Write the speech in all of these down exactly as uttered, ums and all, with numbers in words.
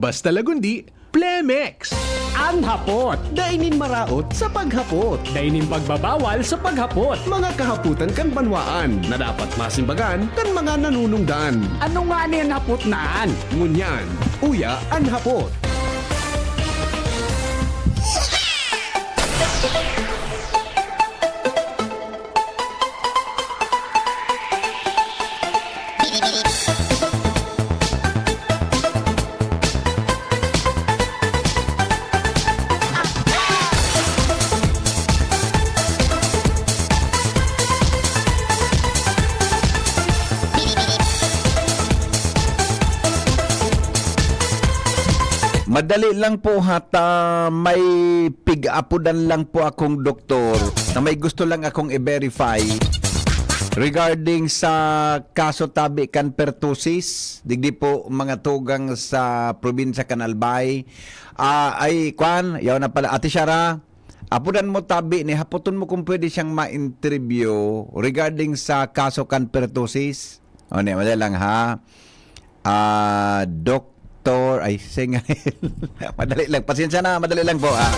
Basta Lagundi, Plemex! An hapot! Dai nin maraot sa paghapot. Dai nin pagbabawal sa paghapot. Mga kahapotan kan banwaan na dapat masimbagan kan mga nanunungdan. Ano nga ni an hapot na an? Ngunyan, uya an hapot. Madali lang po ha, ta may pig-apodan lang po akong doktor na may gusto lang akong i-verify regarding sa kaso tabi kan pertussis, digdi po mga tugang sa probinsya kan Albay. Ah, ay, kwan, yaw na pala, Ate Shara, apodan mo tabi ni, hapoton mo kung pwede siyang ma-interview regarding sa kaso kan pertussis. O, ne, wala lang ha. Ah, Doktor, ay, singail. Madali lang. Pasensya na, madali lang po, ah.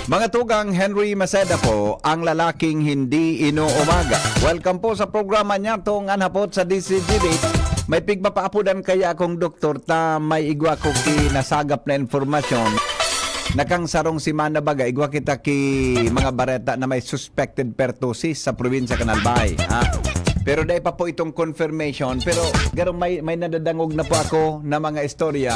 Mga tugang, Henry Maceda po, ang lalaking hindi inuumaga. Welcome po sa programa niya, Tong Anhapot sa D C G B. May pigpapaapodan kaya akong doktor ta may igwa ko ki nasagap na informasyon na kang sarong semana baga, igwa kita ki mga bareta na may suspected pertussis sa probinsya kan Albay, ha? Pero dai pa po itong confirmation, pero garo may, may nadadangog na po ako na mga istorya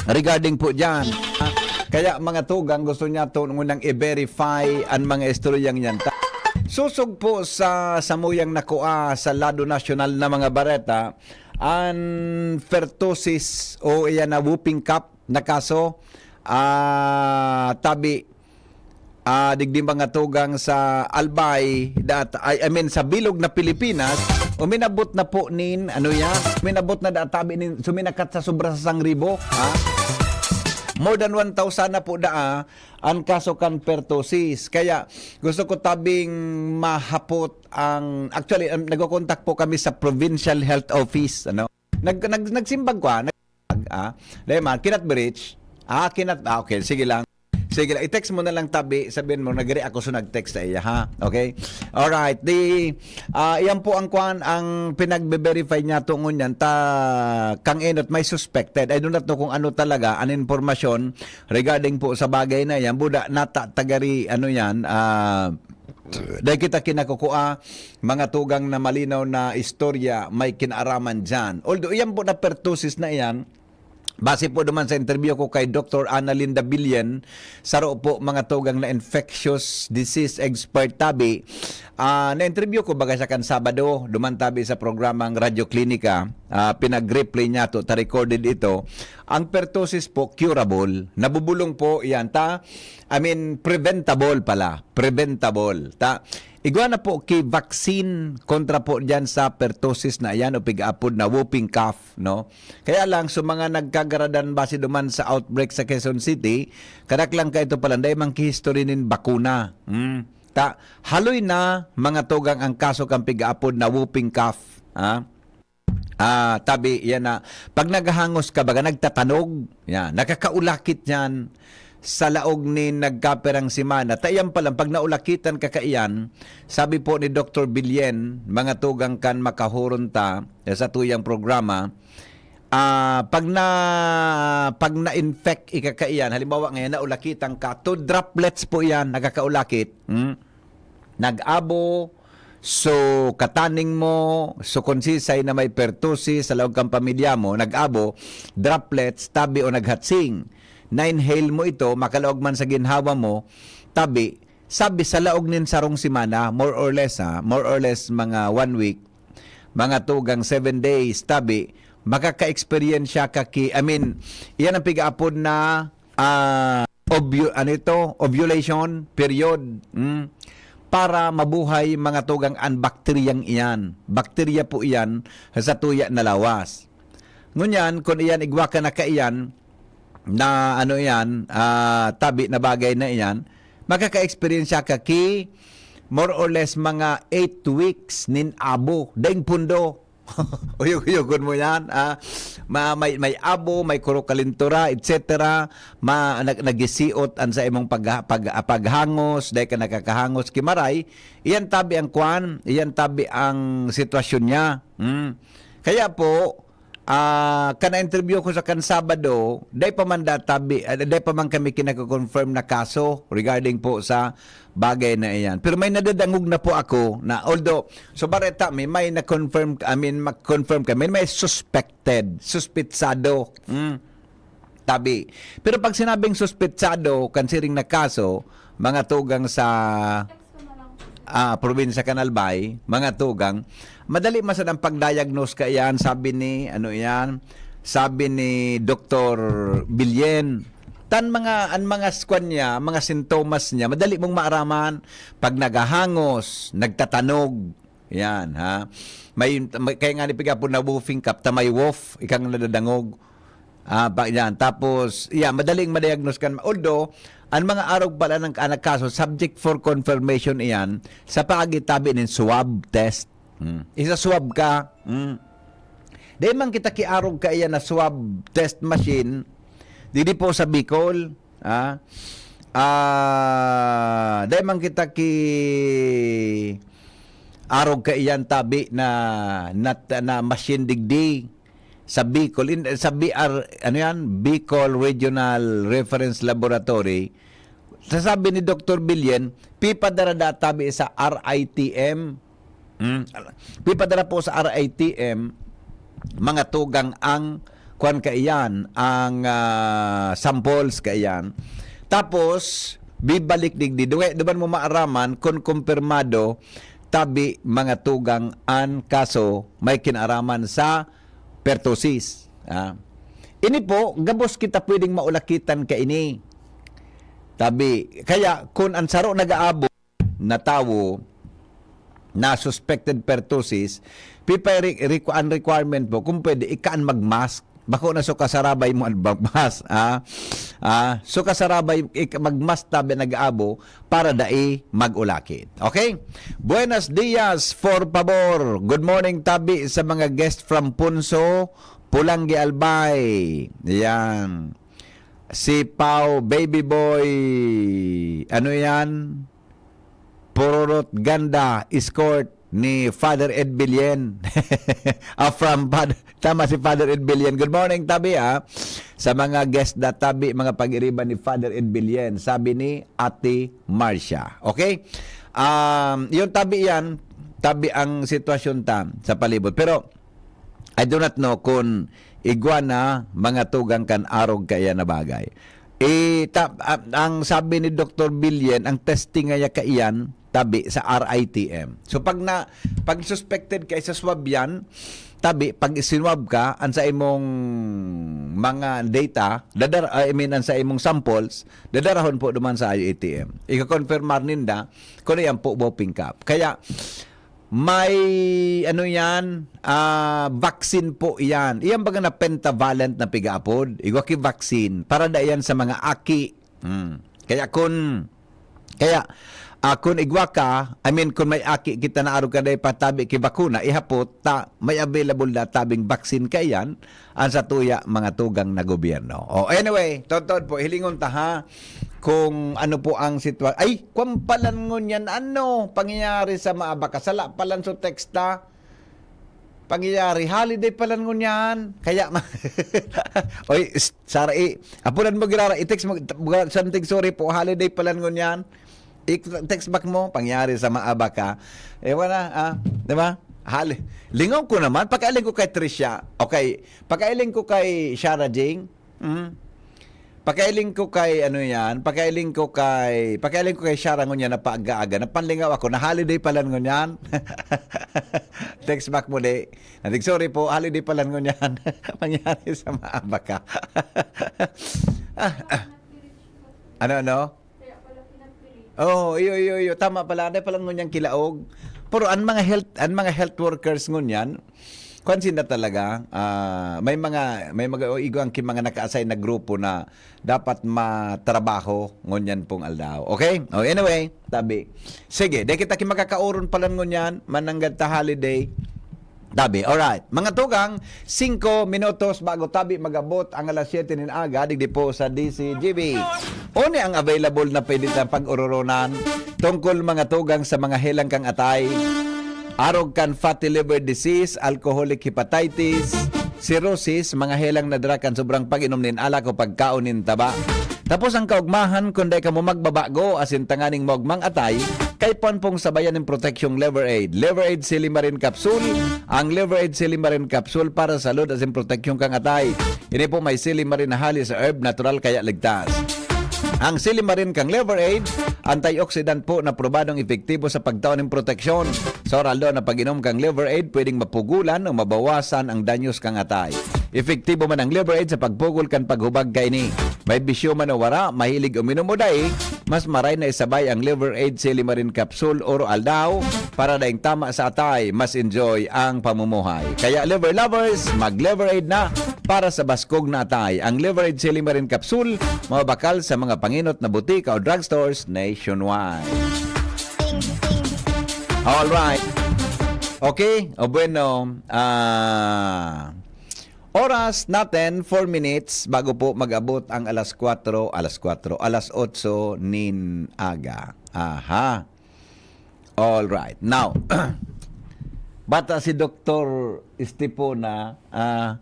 regarding po dyan, ha? Kaya mga tugang, gusto niya to ngunang i-verify ang mga istoryang yan. Ta-, susog po sa samuyang nakua sa lado nasyonal na mga bareta, an pertussis o iyan na whooping cough na kaso, ah, tabi, ah, digdi mga tugang sa Albay, dat-, I, I mean, sa bilog na Pilipinas, uminabot na po nin, ano yan? Uminabot na da tabi nin, suminakat sa sobra sa sangribo, ha? More than one thousand na po daa an kaso kan pertussis. Kaya gusto ko tabing mahapot ang, actually, ang, nagko-contact po kami sa Provincial Health Office, ano? Nag-, nag-, nagsimbag ko, ah. Nag-, ah. Dai man, cannot be reached. Ah, cannot, ah, okay, sige lang. Sige lang, i-text mo na lang tabi, sabihin mo, nag-react ako sa nag-text sa iya, ha? Okay? Alright, di, ah, iyan po ang kwan, ang pinagbe-verify niya tungon yan, ta, kang enot, may suspected. I do not know kung ano talaga, an impormasyon regarding po sa bagay na yan. Buda, nata, tagari, ano yan, ah, dai kita kinakukua, mga tugang na malinaw na istorya, may kinaaraman dyan. Although, iyan po na pertussis na iyan, base po duman sa interview ko kay Doktor Ana Linda Billen, saro po mga tugang na infectious disease expert tabi, ah, na-interview ko baga siya kan Sabado, duman tabi sa programang Radyo Klinika, ah, pinag-replay niya to, ta recorded ito. Ang pertussis po, curable, nabubulong po yan, ta, I mean, preventable pala, preventable, ta. Igwa na po ki vaccine kontra po diyan sa pertussis na yan o pig-apod na whooping cough, no? Kaya lang, sa mga nagkagaradan base duman sa outbreak sa Quezon City, kadaklan ka ito pala, dai man ki history nin bakuna. Hmm. Ta, haloy na mga tugang ang kaso kan pig-apod na whooping cough, ha? Ah, tabi, yan na. Pag naghahangos ka, baga nagtatanog, yan, nakakaulakit yan sa laog ni nagkapirang semana. Ta iyan pa lang, pag naulakitan ka kaiyan, sabi po ni Doktor Billen, mga tugang kan makahuron ta, eh, sa tuyang programa, ah, pag na, pag na-infect ika kaiyan, halimbawa ngayon, naulakitan ka, two droplets po yan, nakakaulakit. Hmm? Nag-abo, so kataning mo, so konsisay na may pertussis sa laog kan pamilya mo, nag-abo, droplets, tabi o naghatsing. na-inhale mo ito, makalaog man sa ginhawa mo, tabi, sabi sa laog nin sarong semana, more or less, ha, more or less mga one week, mga tugang seven days, tabi, makaka-experience siya ka ki-, I mean, iyan ang pigaapod na, ah, ovu-, ano ito? Ovulation period. Mm. Para mabuhay mga tugang an bakteryang iyan. Bakterya po iyan sa tuya na lawas. Ngunyan, kung iyan igwa ka na kaiyan, na ano iyan, ah, tabi na bagay na iyan, makaka-experience siya ka ki more or less mga eight weeks nin abo, daing pundo. Uyog-uyogon mo yan, ah. Ma-, may, may abo, may kuro kalintura, et cetera. Ma-, nag-, nagisiot an sa imong pag-, pag-, paghangos, dahil ka nakakahangos, kimaray. Iyan tabi ang kwan, iyan tabi ang sitwasyon niya. Hmm. Kaya po, ah, kan na-interview ko sa kan Sabado, dai pa man da tabi, ah, dai pa man kami kinako-confirm na kaso regarding po sa bagay na iyan. Pero may nadadangog na po ako na, although, so bareta mi, may na-confirm, I mean, ma-confirm kami, may suspected, suspitsado. Hmm. Tabi. Pero pag sinabing suspitsado, kan siring na kaso, mga tugang sa, ah, probinsya kan Albay, mga tugang, madali man sad ang pag-diagnose kaiyan, sabi ni, ano iyan, sabi ni Doktor Bilyen. Tan mga, an mga skwan niya, mga sintomas niya, madali mong maaraman pag naghahangos, nagtatanog. Yan, ha? May, may, kaya nga ni piga po na woofing cup, ta may woof, ikang nadadangog. Ah, pa, yan. Tapos, yan, madaling ma-diagnose kan. Although, ang mga arog pala ng anak kaso, subject for confirmation iyan sa pagitabi nin swab test. Hmm. Isa swab ka. Hmm. Dahil man kita kiarog kaiyan na swab test machine, didi po sa Bicol, ah, ah, dahil man kita ki arog kaiyan tabi na, na, na machine digdi sa Bicol, in, sa B R, ano yan? Bicol Regional Reference Laboratory. Sasabi ni Doktor Bilyen, pipadara da tabi sa R I T M. Hmm? Pipadara po sa R I T M, mga tugang ang kwan kaiyan, ang, ah, samples kaiyan. Tapos, bibalik digdi. Duwe, duman mo maaraman kung kumpirmado, tabi, mga tugang, an kaso may kinaaraman sa pertussis. Ah. Ini po, gabos kita pwedeng maulakitan kaini. Tabi, kaya kun an saro nag-aabo na tawo na suspected pertussis, pipay re-, requ-, an requirement po, kung pwede, ikaan mag-mask. Bako na so kasarabay mo an mag-mask, ah. Ah, so kasarabay, ik-, mag-mask tabi nag-aabo para dai mag-ulakit. Okay? Buenos dias, por pabor. Good morning, tabi sa mga guest from Punso, Pulanggi, Albay. Yan. Si Pau Baby Boy, ano yan? Pururot Ganda, escort ni Father Ed Bilyen. Ah, from Father, tama si Father Ed Bilyen. Good morning, tabi, ah. Sa mga guest na tabi, mga pag-iriba ni Father Ed Bilyen, sabi ni Ate Marcia. Okay? Um, yung tabi yan, tabi ang sitwasyon ta sa palibot. Pero, I do not know kung igwa na mga tugang kan arog kaiyan na bagay. Eh, ta-, a-, ang sabi ni Doktor Bilyen, ang testing ngaya kaiyan, tabi sa R I T M. So, pag na, pag suspected ka sa swab yan, tabi, pag sinwab ka, ang sa imong mga data, dadar-, I mean, ang sa imong samples, dadarahon po duman sa I A T M. Ika-confirmar ninda kung yan po ba pingkap. Kaya, may, ano yan, ah, vaccine po yan. Iyan baga na pentavalent na pigaapod. Igwa ki vaccine. Para da yan sa mga aki. Hmm. Kaya kun, kaya, ah, kun igwa ka, I mean, kun may aki kita na arog ka dai patabi ki bakuna, ihapot ta, may available na tabing vaccine kaiyan, an satuya mga tugang na gobyerno. O, anyway, totoo po, hilingon ta ha, kung ano po ang sitwa-, ay, kwan palan ngunyan, ano, pangyayari sa mga baka, sala palan so text ta, pangyayari, holiday palan ngunyan, kaya ma-, oy, s-, sara, i-, apunan mo girara, i-text mo, buga-, something, sorry po, holiday palan ngunyan, i-text back mo, pangyayari sa mga baka, ewan na, ah, di ba? Hali-, lingaw ko naman, pagkailing ko kay Trisha, okay, pagkailing ko kay Shara Jing, mm, Pakailing ko kay ano yan, pakailing ko kay, pakailing ko kay Shara ngunyan na paaga-aga. Napanlingaw ako, na holiday pala ngunyan. Text back mo, di. Natig, "Sorry po, holiday pala ngunyan." Mangyari sa maaba ka. Ah, ah. Ano, ano? Oo, iyo, iyo, iyo. Tama pala, anay pala ngunyan kilaog. Pero ang mga health, ang mga health workers ngunyan, kwan sinda talaga, ah, may mga, may mga, o, igwa ang ki-, mga naka-assign na grupo na dapat matrabaho ngunyan pong aldaw. Okay? O, anyway, tabi. Sige, di kita ki makakauron pala ngunyan, mananggad ta holiday. Tabi, alright. Mga tugang, singko minutos bago tabi mag-abot ang alas siyete nin aga, digdi po sa D C G B. Oni ang available na pwede tang pag-ororonan tungkol, mga tugang, sa mga helang kang atay, arog kan fatty liver disease, alcoholic hepatitis, cirrhosis, mga helang nadara kan sobrang pag-inom nin alak o pagkaon nin taba. Tapos ang kaugmahan, kung dai kamo magbabago, asin tanganing maugmang atay, kaipuhan pong sabayan nin proteksyong Liver Aid. Liver Aid Silimarin Capsule. Ang Liver Aid Silimarin Capsule para sa salud asin proteksyon kan atay. Ini po may silimarin na hali sa herb, natural kaya ligtas. Ang silimarin kang Liver Aid, antioxidant po na probadong epektibo sa pagtao nin proteksyon. Sa oral daw na pag-inom kang Liver Aid, pwedeng mapugulan o mabawasan ang danyos kang atay. Epektibo man ang Liver Aid sa pagpugol kan paghubag kaini. May bisyo man o wara, mahilig uminom o dai, mas maray na isabay ang Liver Aid Silimarin Capsule oro aldaw para daing tama sa atay, mas enjoy ang pamumuhay. Kaya Liver Lovers, mag Liver Aid na para sa baskog na atay. Ang Liver Aid Silimarin Capsule, mabakal sa mga panginot na butika o drugstores nationwide. Alright. Okay, o bueno, ah, oras natin, four minutes bago po mag-abot ang alas kwatro, alas kwatro, alas otso nin aga. Aha. All right. Now, bata si Doktor Estepona, ah,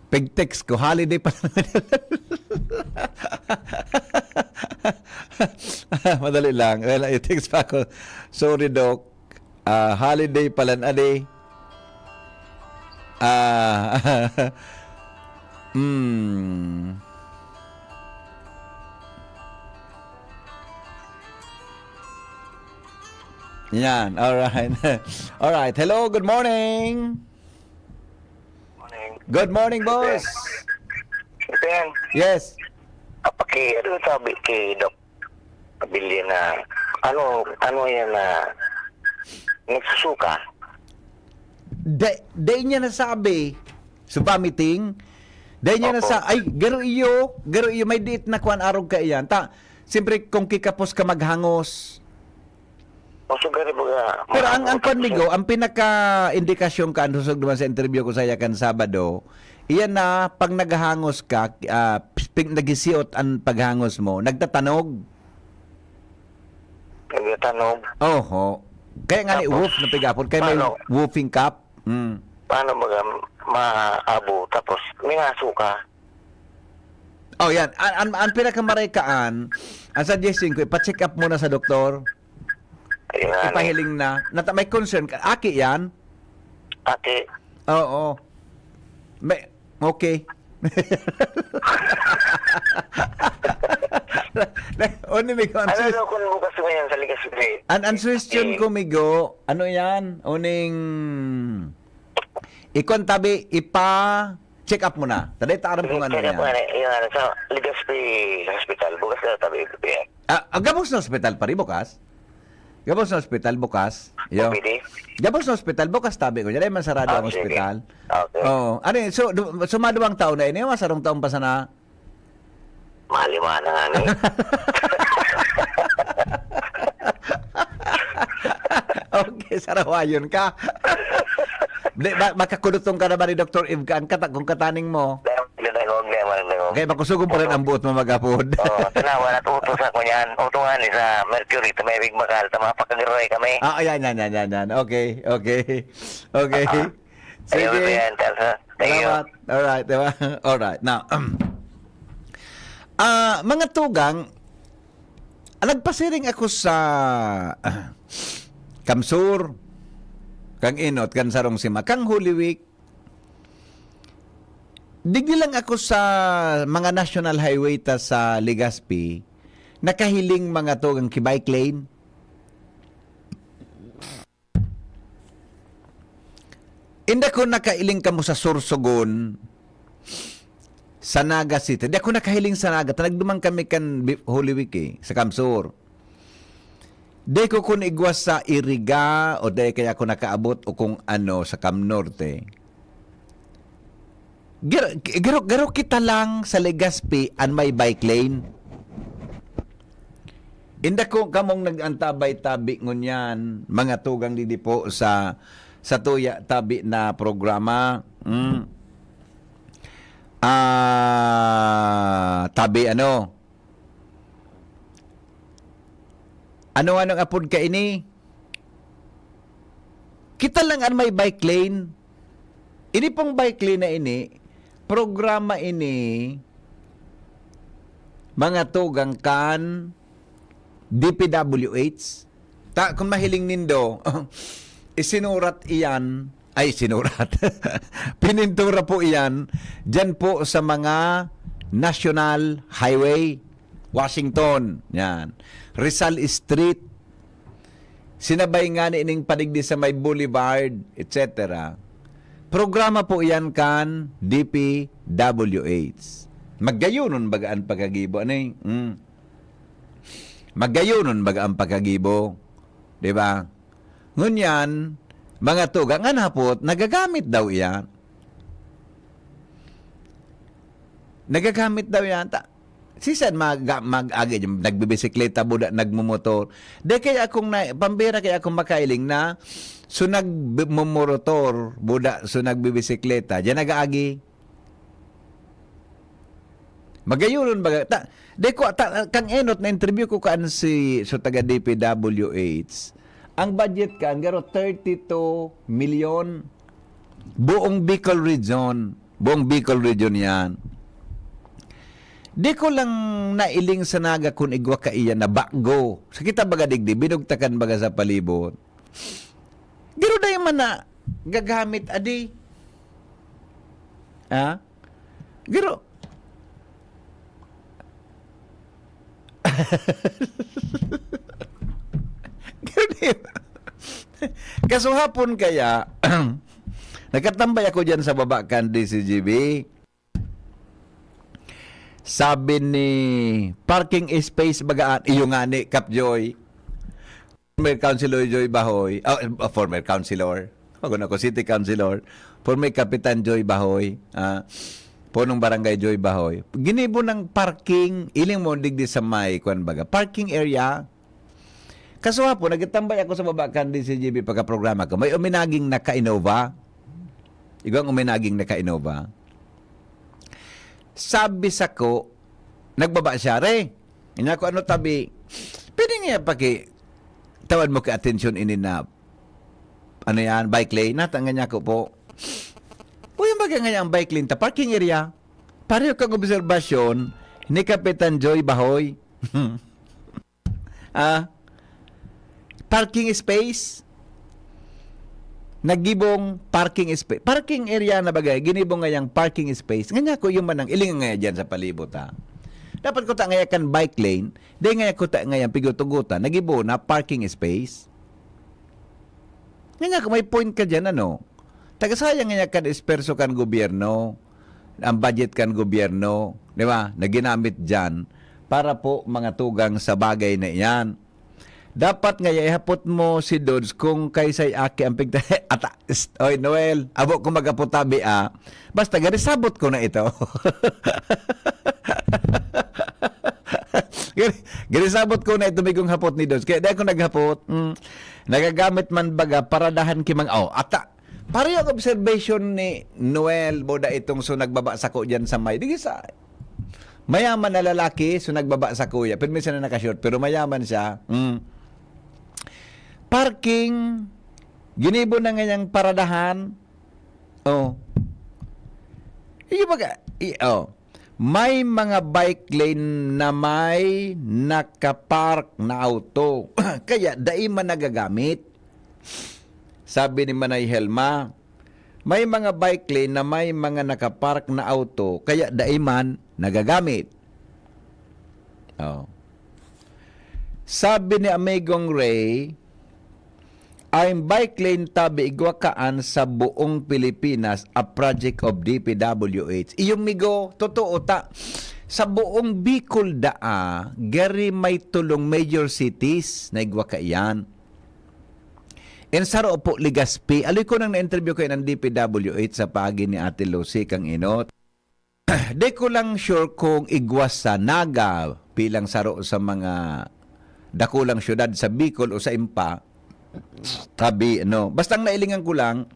pag-text ko, holiday pa lang. Madali lang. Well, i-text pa ako. "Sorry, Doc. Ah, holiday pala na di." Ah, hmm. Yan, alright. Alright. Hello, good morning. Morning. Good morning, boss. Ito yan. Yes. Apaki, ano sabi kay Doc Abilia na, ano, ano yan na nagsusuka? Dai, dai niya nasabi. So, vomiting. Dai niya Opo. nasa-, ay, garo iyo, garo iyo, may diit na kwan arog ka iyan. Ta, siyempre, kung kikapos ka maghangos. O, so, garo baga, Pero ang, ang maano, kwan, migo, ang pinaka-indikasyon kan, sosog naman sa interview ko saya kan Sabado, iyan na, pag naghahangos ka, ah, ping-, naghisiot ang paghangos mo, nagtatanog. Nagtatanog. Oho. Kaya nga ni Tapos, woof na pigapon, kaya may paano? woofing cough. Mm. Paano baga maabo, tapos may nasuka? Oh, yan. An, an, ang pinakamaray kaan, ang suggestion ko, ipa-check up muna sa doktor. Ayun nga, ano. Ipahiling na. Nata-, may concern ka. Aki yan? Aki. Oo. May, okay. Oni, may Ano concern. daw kung bukas ngayon sa Legazpi? An, an suggestion Eh. ko, migo, ano yan? Uning, ikon tabi, ipa-check up mo na. Taday ta aram kung ano Check up yan. nga na, yung ano, sa Legazpi Hospital. Bukas na tabi, yan. Ah, ah, gabos na hospital pa rin, bukas? Gabos na hospital, bukas? Yo. O P D? Gabos na hospital, bukas, tabi ko. Diyan man sarado Ah, ang sige. hospital. Okay. Oo. Ano yun? So, du-, sumaduwang taon na ini, masarong taon pa sana? Malima na nga ni. Okay, sarawayon ka. Di, ba, makakudutong ka na ba ni Doktor Eve ka? Ang kata-, kung kataning mo. Dahil, dahil, dahil, dahil, dahil. Okay, makusugon pa rin ang buot mo mag-apod. Oo, tanawan at utos ako niyan. Utungan ni sa Mercury, sa may Big Macal, sa mga pagkagaroy kami. Ah, ayan, yan, yan, yan, yan. Okay, okay. Okay. Ah, Sige. Ayun, yan, Charles, ha? Thank you. Salamat. Alright, di ba? Alright. Now, ah, mga tugang, nagpasiring ako sa Kamsur, kang Inot, kang Sarong Sima, kang Holy Week, Digdi lang ako sa mga national highway ta sa Legazpi, nakahiling mga tugang ki bike lane. Inda ko nakahiling kamo sa Sorsogon, sa Naga City. Di ako nakahiling sa Naga. Ta nagduman kami kan bi-, Holy Week eh, sa Camsur. Di ko kun igwa sa Iriga o di kaya ako nakaabot o kung ano sa Cam Norte. Garo, garo, garo kita lang sa Legazpi an may bike lane. Inda ko kamong nag-antabay tabi ngunyan, mga tugang didi po sa, sa tuya tabi na programa. Mm. Ah, tabi ano? Ano-anong apod ka ini? Kita lang an may bike lane. Ini pong bike lane na ini, programa ini, mga tugang kan D P W H. Ta, kung mahiling nindo, isinurat iyan, ay, sinurat. Pinintura po iyan, dyan po sa mga National Highway, Washington, yan. Rizal Street, sinabay nga ni ining padigdi sa may Boulevard, et cetera. Programa po iyan kan D P W H. Magayonon baga an pagkagibo, ano eh? Mm. Magayonon baga ang pagkagibo. Di ba? Ngunyan, mga tugang, an hapot, nagagamit daw iyan. Nagagamit daw iyan. Ta, sisan mag-, mag-agi dyan? Nagbibisikleta, buda, nagmumotor. Di kaya akong na, pambira kaya akong makailing na, so nagmumotor, buda, so nagbibisikleta, diyan nag-aagi. Magayonon baga, ta, di ko, ta, kang enot na interview ko kaan si, so taga D P W H. Ang budget kan, garo thirty-two million. Buong Bicol Region. Buong Bicol Region yan. Di ko lang nailing sa Naga kun igwa kaiyan na bago. Sa kita baga digdi, binugtakan baga sa palibot. Garo dai man na gagamit, adi. Ha? Garo. Garo dai. Kasuhapon kaya, nakatambay ako dyan sa baba kan D C G B. Sabi ni parking space bagaan, iyo nga ni, Kap Joy. Former Councilor Joy Bahoy, ah, ah, former councilor. Ako na ko, City Councilor. Former Kapitan Joy Bahoy, ah, punong barangay Joy Bahoy. Ginibo ng parking, iling mo digdi sa may, kwan baga, parking area. Kasuhapon, nagtambay ako sa baba kan D C G B pagkaprograma ko. May uminaging naka-Innova. Igwang uminaging naka-Innova. Sabi sako, nagbaba siya, "Re," niya ko, "Ano tabi? Pwede nga paki-, tawad mo kay atensyon ini na, ano yan, bike lane?" Nata nga niya ko po. Uy, ang bagay nga yung bike lane ta, parking area. Pareho kang obserbasyon ni Kapitan Joy Bahoy. Ah, parking space. Naggibong parking space. Parking area na bagay, ginibong ngayang parking space. Nganya ko yung manang iling ngaya dyan sa palibot, ha. Dapat ko ta ngaya kan bike lane, di ngaya ko ta ngayang pigutugutan, nagibo na parking space. Nganya ko, may point ka dyan, ano? Tagasayang ngaya kan esperso kan gobyerno, ang budget kan gobyerno, di ba, na ginamit dyan para po mga tugang sa bagay na iyan. Dapat nga ihapot mo si Dodge kung kaisay aki ang pigta-, ata, ist, oy, Noel, abo ko mag-apot tabi, ah. Basta, gani sabot ko na ito. Gani, gani sabot ko na ito, migong hapot ni Dodge. Kaya dahil ko naghapot, mm, nagagamit man baga, paradahan kimang, oh, ata, Pareho ang observation ni Noel, boda itong so nagbaba sako diyan sa may, digi sa mayaman na lalaki, so nagbaba sa kuya. Pero minsan na naka-short, pero mayaman siya. Mm. Parking, ginibo na ngayang paradahan. Oh. Iyo baga, i-, oh. May mga bike lane na may nakapark na auto. Kaya dai man nagagamit. Sabi ni Manay Helma, May mga bike lane na may mga nakapark na auto, kaya dai man nagagamit. Oh. Sabi ni Amigong Ray, "Ang bike lane tabi igwa kaan sa buong Pilipinas, a project of D P W H." Iyo, migo, totoo ta. Sa buong Bicol daa, gari may tulong major cities na igwa kaiyan. In saro po, Legazpi, aloy ko nang na-interview ko ng D P W H sa paagi ni Ate Lucy kang inot. Di ko lang sure kung igwa sa Naga bilang saro sa mga dakulang syudad sa Bicol o sa Impa. Tabi, ano. Basta ang nailingan ko lang,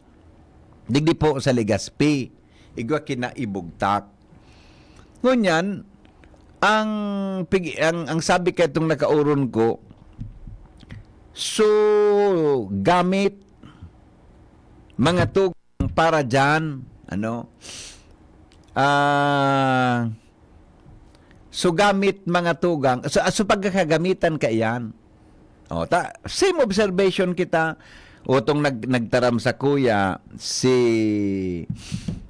digdi po sa Legazpi. Igwa kinaibugtak. Ngunyan, ang pig-, ang, ang sabi kay itong nakauron ko, so, gamit, mga tugang para dyan, ano, ah, so, gamit, mga tugang, so, ah, so, pagkakagamitan kaiyan. O, ta, same observation kita. Utong nag-, nagtaram sa kuya, si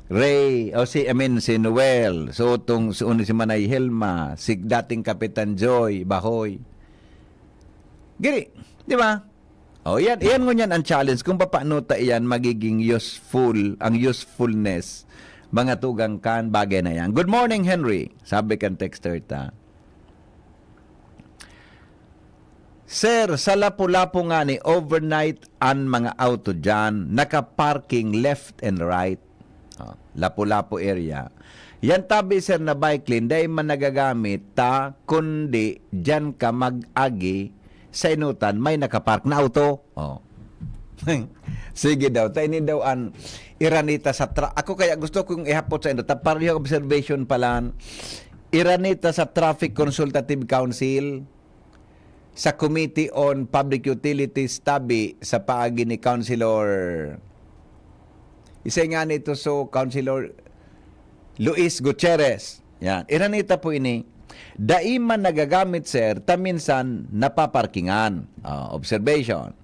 Ray, o si, I mean, si Noel. So, utong si, si Manay Helma, si dating Kapitan Joy Bahoy. Giri, di ba? O, yan, yan ngunyan ang challenge kung papaano ta iyan magiging useful, ang usefulness, mga tugang kan bagay na yan. "Good morning, Henry," sabi kan texter ta. "Sir, sa Lapu-Lapu ngani, overnight an mga auto diyan, naka-parking left and right." Oh, Lapu-Lapu area. "Yan tabi, sir, na bike lane, dai man nagagamit ta, kundi diyan ka mag-agi sa inutan, may nakapark na auto." Oh. Sige daw, ta ini daw an iranita sa tra-, ako kaya gusto kong ihapot sa inyo, ta pareho observation palan, iranita sa Traffic Consultative Council, sa Committee on Public Utilities tabi sa paagi ni Councilor, isay nga nito, so, Councilor Luis Gutierrez. Yan. Iranita po ini. "Dai man nagagamit, sir, ta minsan napaparkingan." Ah, observation.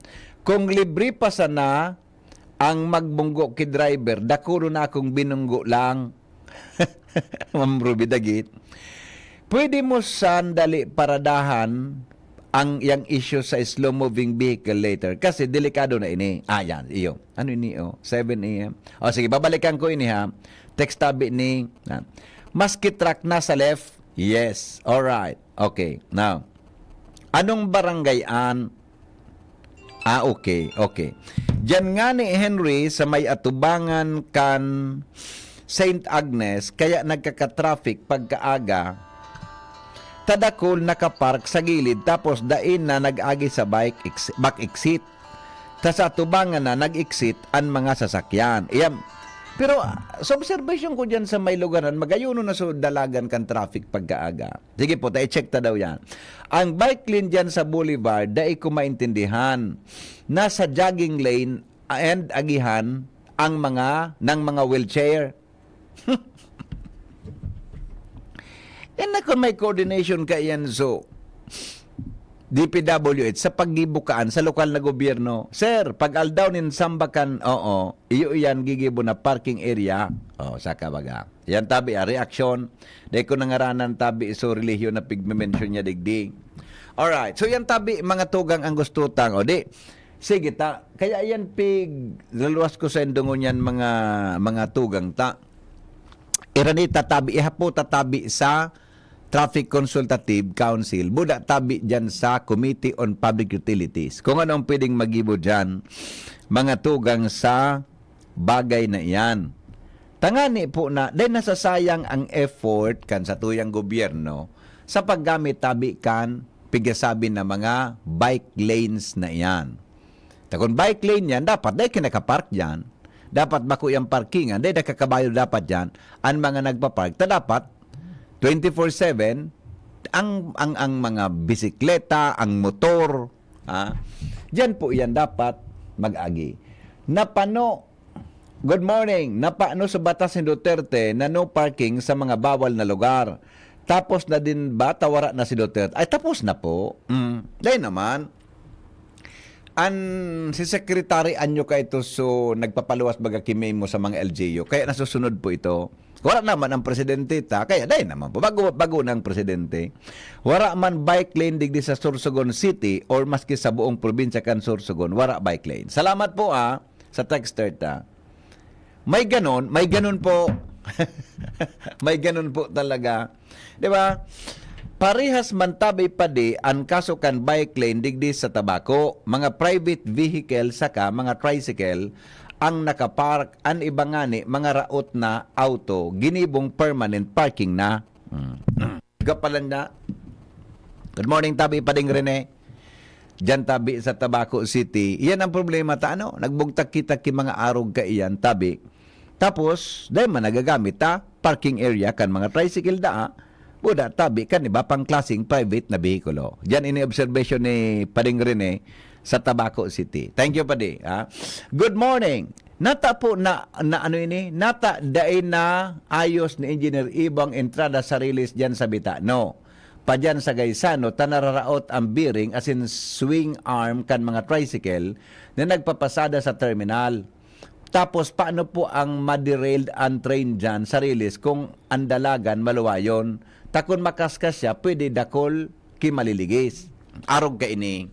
Kung libre pa sana ang magbunggo ki driver, dakoro na akong binunggo lang. Ma'am Ruby Dagit, pwede mo sandali paradahan ang yang issue sa slow moving vehicle later kasi delikado na ini. Ah, yan, iyo. Ano ini, oh? Seven a m. O, sige, babalikan ko ini, ha. Text tabi ni, na, "Maski truck na sa left." Yes. All right. Okay. Now, anong barangay an Ah, okay, okay. Diyan nga ni Henry sa may atubangan kan Saint Agnes, kaya nagkaka-traffic pagkaaga. Tadakol nakapark sa gilid tapos dai na nag-agi sa bike ex-, back exit. Ta sa atubangan na nag-exit an mga sasakyan. Iyam, pero, ah, sa obserbasyon ko diyan sa may lugaran, magayonon na so dalagan kan traffic pagkaaga. Sige po, ta i-check ta daw yan. Ang bike lane dyan sa Boulevard, dai ko maintindihan. Nasa jogging lane and agihan ang mga, ng mga wheelchair. Yan na kung may coordination ka yan, so, D P W H, sa paggibo kaan sa lokal na gobyerno. Sir, pag aldaw nin sambakan, oo, iyo iyan gigibo na parking area. O, saka baga. Yan tabi, ah, reaksyon. Dai ko nangaranan tabi, so relihiyon na pigme-mention niya digdi. Alright. So, yan tabi, mga tugang ang gusto tang. O, di, sige ta. Kaya yan pig, laluwas ko sa indungon yan, mga, mga tugang ta. Iranita tabi, ihapo ta tabi sa Traffic Consultative Council. Buda tabi dyan sa Committee on Public Utilities. Kung ano ang pwedeng magibo dyan, mga tugang sa bagay na iyan. Tangani po na, dahil nasasayang ang effort kan satuyang gobyerno sa paggamit tabi kan pigasabi na mga bike lanes na iyan. Ta kun bike lane yan, dapat dai ka nakapark dyan. Dapat bako yang parkingan, dai nakakabayo dapat dyan. Ang mga nagpa-park, ta dapat twenty-four seven, ang, ang, ang mga bisikleta, ang motor, ha? Diyan po yan dapat mag-agi. Napano, good morning, napano sa batas ni Duterte na no parking sa mga bawal na lugar? Tapos na din ba, ta wara na si Duterte? Ay, tapos na po. Mm. Dahil naman, An, si Secretary Anyo kaito, so, nagpapaluwas baga ki memo sa mga L G U. Kaya nasusunod po ito. Wala naman ang presidente ta, kaya dai naman po. Bago, bago na ang presidente. Wala man bike lane digdi sa Sorsogon City or maski sa buong probinsya kan Sorsogon, wala bike lane. Salamat po, ah, sa texter ta. May ganon, may ganon po. May ganon po talaga. Di ba? Parehas man tabi padi an kaso kan bike lane digdi sa Tabaco, mga private vehicle saka mga tricycle ang nakapark, an iba ngani mga raot na auto, ginibong permanent parking na. Mm. Gapalan na. Good morning, tabi pading Rene. Diyan tabi sa Tabaco City. Iyan ang problema ta, ano? Nagbugtak kita ki mga arog kaiyan, tabi. Tapos, dai man nagagamit ta, parking area kan mga tricycle daa, buda tabi kan iba pang klaseng private na behikulo. Diyan ini observation ni Pading Rene sa Tabaco City. Thank you, Padi, ha? Good morning. Nata po na, na ano ini? Nata dai na ayos ni Engineer Ibo ang entrada sa riles diyan sa Bitano. Padiyan sa Gaisano, ta nararaot ang bearing asin swing arm kan mga tricycle na nagpapasada sa terminal. Tapos, paano po ang ma-derailed ang train diyan sa riles kung ang dalagan maluwayon? Ta kun makaskas siya, pwede dakul ki maliligis. Arog kaini.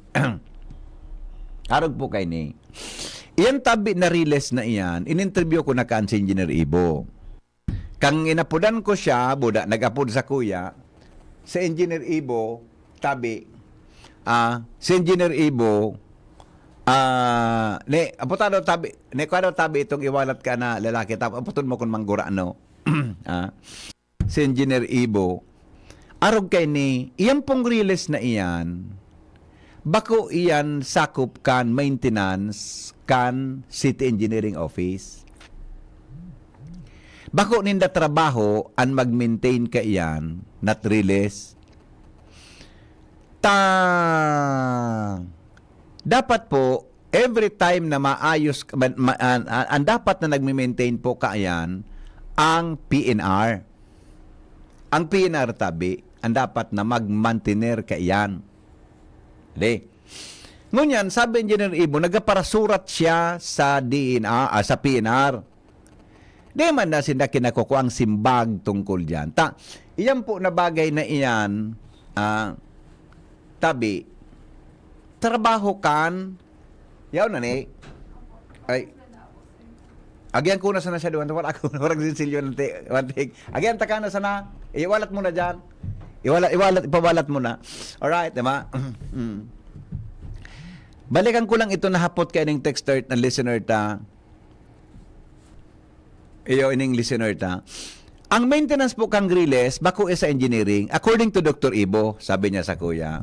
Arog po kaini. Iyan tabi na riles na iyan, in-interview ko na kan si Engineer Ibo. Kan inapodan ko siya, buda, nag-apod sa kuya, si Engineer Ibo, tabi, ah, si Engineer Ibo, ah, ne, aputan daw tabi, ne, kuha daw tabi itong iwalat ka na lalaki, tap-, aputon mo kung manggura, ano. Ah, si Engineer Ibo, arog kaini, iyan pong riles na iyan, bako iyan sakop kan maintenance kan City Engineering Office. Bako ninda trabaho an mag-maintain kaiyan, not riles. Ta, dapat po, every time na maayos, ma-, ma-, an, an, an dapat na nagme-maintain po kaiyan, ang P N R. Ang P N R tabi, ang dapat na mag-mantener kaiyan. Di. Ngunyan, sabi ni Engineer Ibo, nagaparasurat siya sa D N R, ah, sa P N R. Di man na sinda kinakukuang simbag tungkol diyan. Ta, iyan po na bagay na iyan, ah, tabi, trabaho kan, yaw na ni, ay, agian ko na sana siya duwan, wala ko, wala ko sinsilyo ng ti-, one take. Agian ta ka na sana, iwalat mo na dyan. Iwalat, iwalat, ipawalat mo na. Alright, di ba? Mm. Balikan ko lang ito na hapot kay ning texter na listener ta. Iyo, ining listener ta. Ang maintenance po kang riles, bako sa engineering, according to Doctor Ibo, sabi niya sa kuya.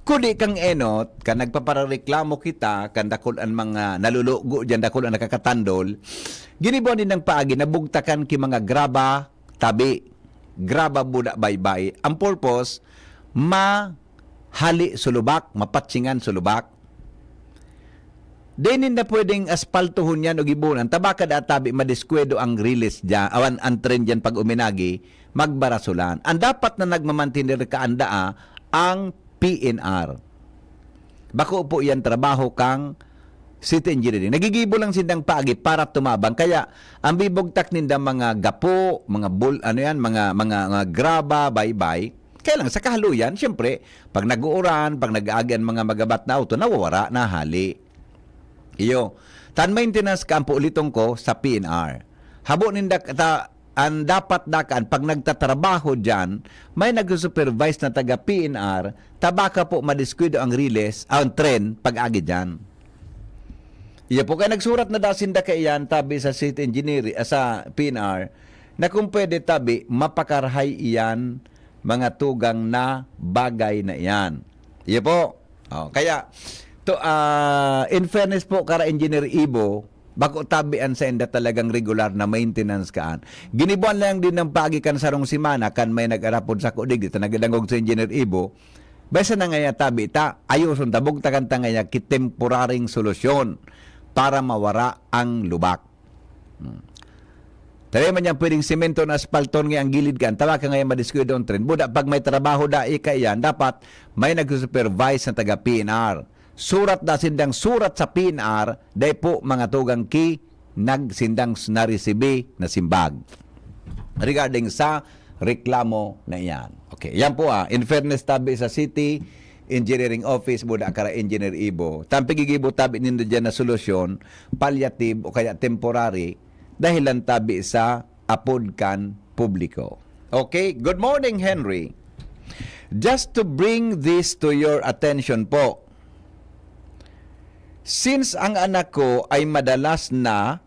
Kudi kang enot, kan nagpaparareklamo kita, kan dakul an mga nalulugo diyan, dakul an nakakatandol, ginibo din ng paagi na bugtakan ki mga graba, tabi, graba buda baybay. Ang purpose, ma hali sulubak, mapatsingan sulubak. Di ninda pwedeng aspaltohon yan o gibunan, ta baka da tabi madiskwado ang riles dyan, awan ang tren dyan pag uminagi, magbarasolan. Ang dapat na nagmamantener kaandaa, ang P N R. Bako po yan trabaho kang City Engineering. Nagigibo lang sindang paagi para tumabang. Kaya, ang bibugtak ninda mga gapo, mga bul-, ano yan, mga, mga, mga graba, baybay. Kaya lang, sa kahaluyan, siyempre, pag nag-uuran, pag nag-aagi ang mga magabat na auto, nawawara, nahali. Iyo. Tan maintenance ka, ang puuliton ko, sa P N R. Habo ninda, ta, ang dapat dakan, pag nagtatrabaho dyan, may nagsusupervise na taga P N R, ta baka po madiskuido ang riles, ang tren, pag-agi dyan. Iya po, kaya nagsurat na dasin da kaiyan, tabi sa City Engineering, ah, sa P N R, na kung pwede tabi, mapakarahay iyan mga tugang na bagay na iyan. Iya po. Oh, kaya, to, ah, in fairness po, kara Engineer Ibo, bako tabi an sainda talagang regular na maintenance kaan. Ginibuan lang din ng pagi kan sarong semana, kan may nag-arapod sa kudig, dito nagdangog sa Engineer Ibo, basta na ngaya tabi ta, ayuson ta, bugtakan ta ngaya ki temporaring solusyon para mawara ang lubak. Hmm. Tabi man yan pwedeng semento na aspalton nga ang gilid kan, tawa ka ngayon madiskuido ang tren. Buda, pag may trabaho da, ika iyan, dapat may nagsusupervise na taga P N R. surat na sindang surat sa P N R, dai po mga tugang ki nagsindang s-, naresibi na simbag regarding sa reklamo na iyan. Okay, yan po, ah. In fairness tabi sa City Engineering Office, buda kara Engineer Ibo. Tampig igibo tabi nindo dyan na solusyon, palliative o kaya temporary, dahilan tabi sa apod kan publiko. Okay, good morning, Henry. Just to bring this to your attention po, since ang anak ko ay madalas na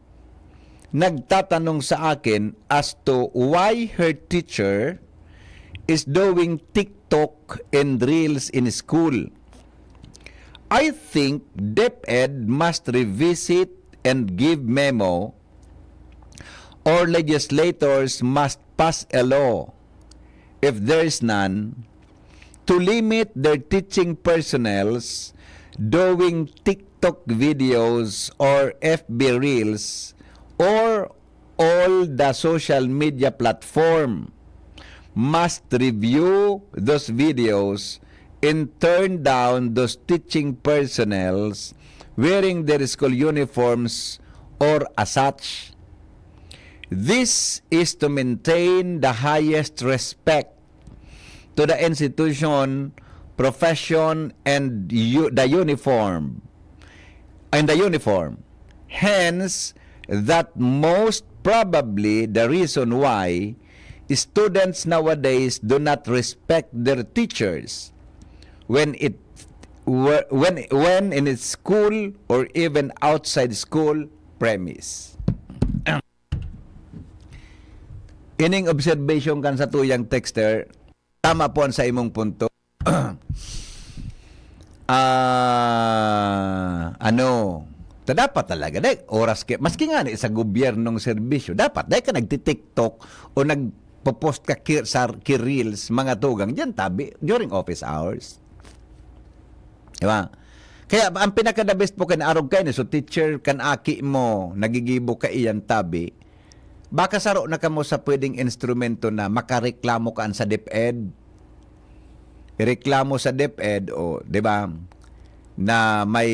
nagtatanong sa akin as to why her teacher is doing TikTok and reels in school, I think DepEd must revisit and give memo or legislators must pass a law, if there is none, to limit their teaching personnel's doing TikTok videos or F B reels or all the social media platform must review those videos and turn down those teaching personnels wearing their school uniforms or as such. This is to maintain the highest respect to the institution, profession, and u-, the uniform, and the uniform. Hence, that most probably the reason why students nowadays do not respect their teachers when it were, when, when in its school or even outside school premise. Ining observation kan satuyang texter, tama po ang sa imong punto. Ah, ano, ta dapat talaga, dai, oras ki-, maski nga ni sa gobyernong serbisyo, dapat dai ka nagti-TikTok o nagpo-post ka ki-, sa, ki-reels, mga tugang, diyan tabi, during office hours. Di ba? Kaya ang pinaka-the best po kan arog kayo, so teacher kan aki mo, nagigibo ka iyan tabi, baka saro na kamo sa pwedeng instrumento na makareklamo ka sa DepEd. Ireklamo sa DepEd, o, di ba, na may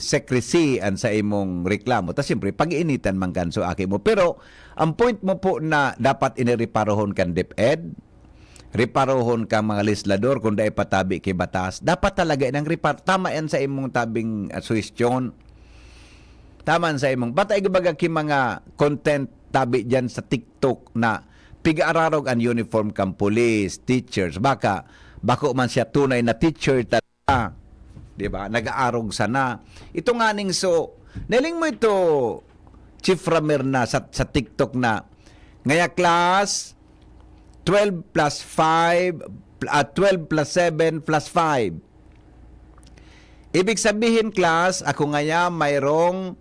secrecy an sa imong reklamo. Ta siyempre, pag-iinitan man kan so aki mo. Pero, ang point mo po na dapat inireparohon kan DepEd, reparohon kan mga legislador kung dai pa tabi ki batas. Dapat talaga nang repar-, tama yan sa imong tabing, ah, suhestyon. Tama yan sa imong, bata ibaga ki mga content tabi dyan sa TikTok na pigaararog an uniform kan police, teachers. Baka, bako man siya tunay na teacher talaga. Di ba? Nag-aarog sana. Ito nga ning so, nailing mo ito, Chief Ramirna, sa, sa TikTok na, ngaya class, twelve plus five, ah, twelve plus seven plus five. Ibig sabihin, class, ako ngaya mayroong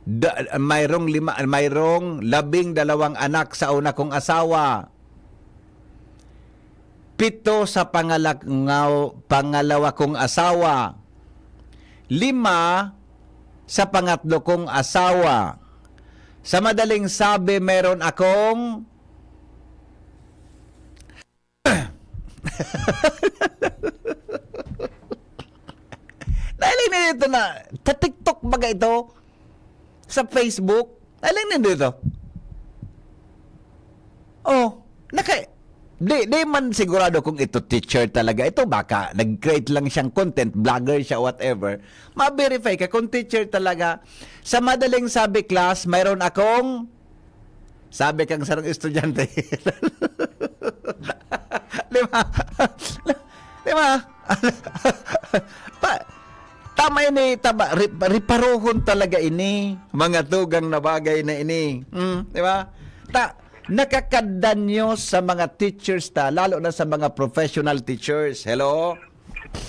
da-, mayroong lima, mayroong labing dalawang anak sa una kong asawa. Pito sa pangalangaw-, pangalawa kong asawa. Lima sa pangatlo kong asawa. Sa madaling sabi, meron akong Nailing na dito na, sa TikTok baga ito? Sa Facebook? Nailing na dito? Oh, naka-, di, di man sigurado kung ito teacher talaga ito. Baka nag-create lang siyang content, vlogger siya, whatever. Ma-verify ka kung teacher talaga. Sa madaling sabi, class, mayroon akong, sabi kang sarong estudyante. Di ba? Di ba? Pa-, tama ini, tama, re-, reparohon talaga ini, mga tugang na bagay na ini. Mm, di ba? Ta-, nakakadanyo sa mga teachers ta, lalo na sa mga professional teachers. Hello?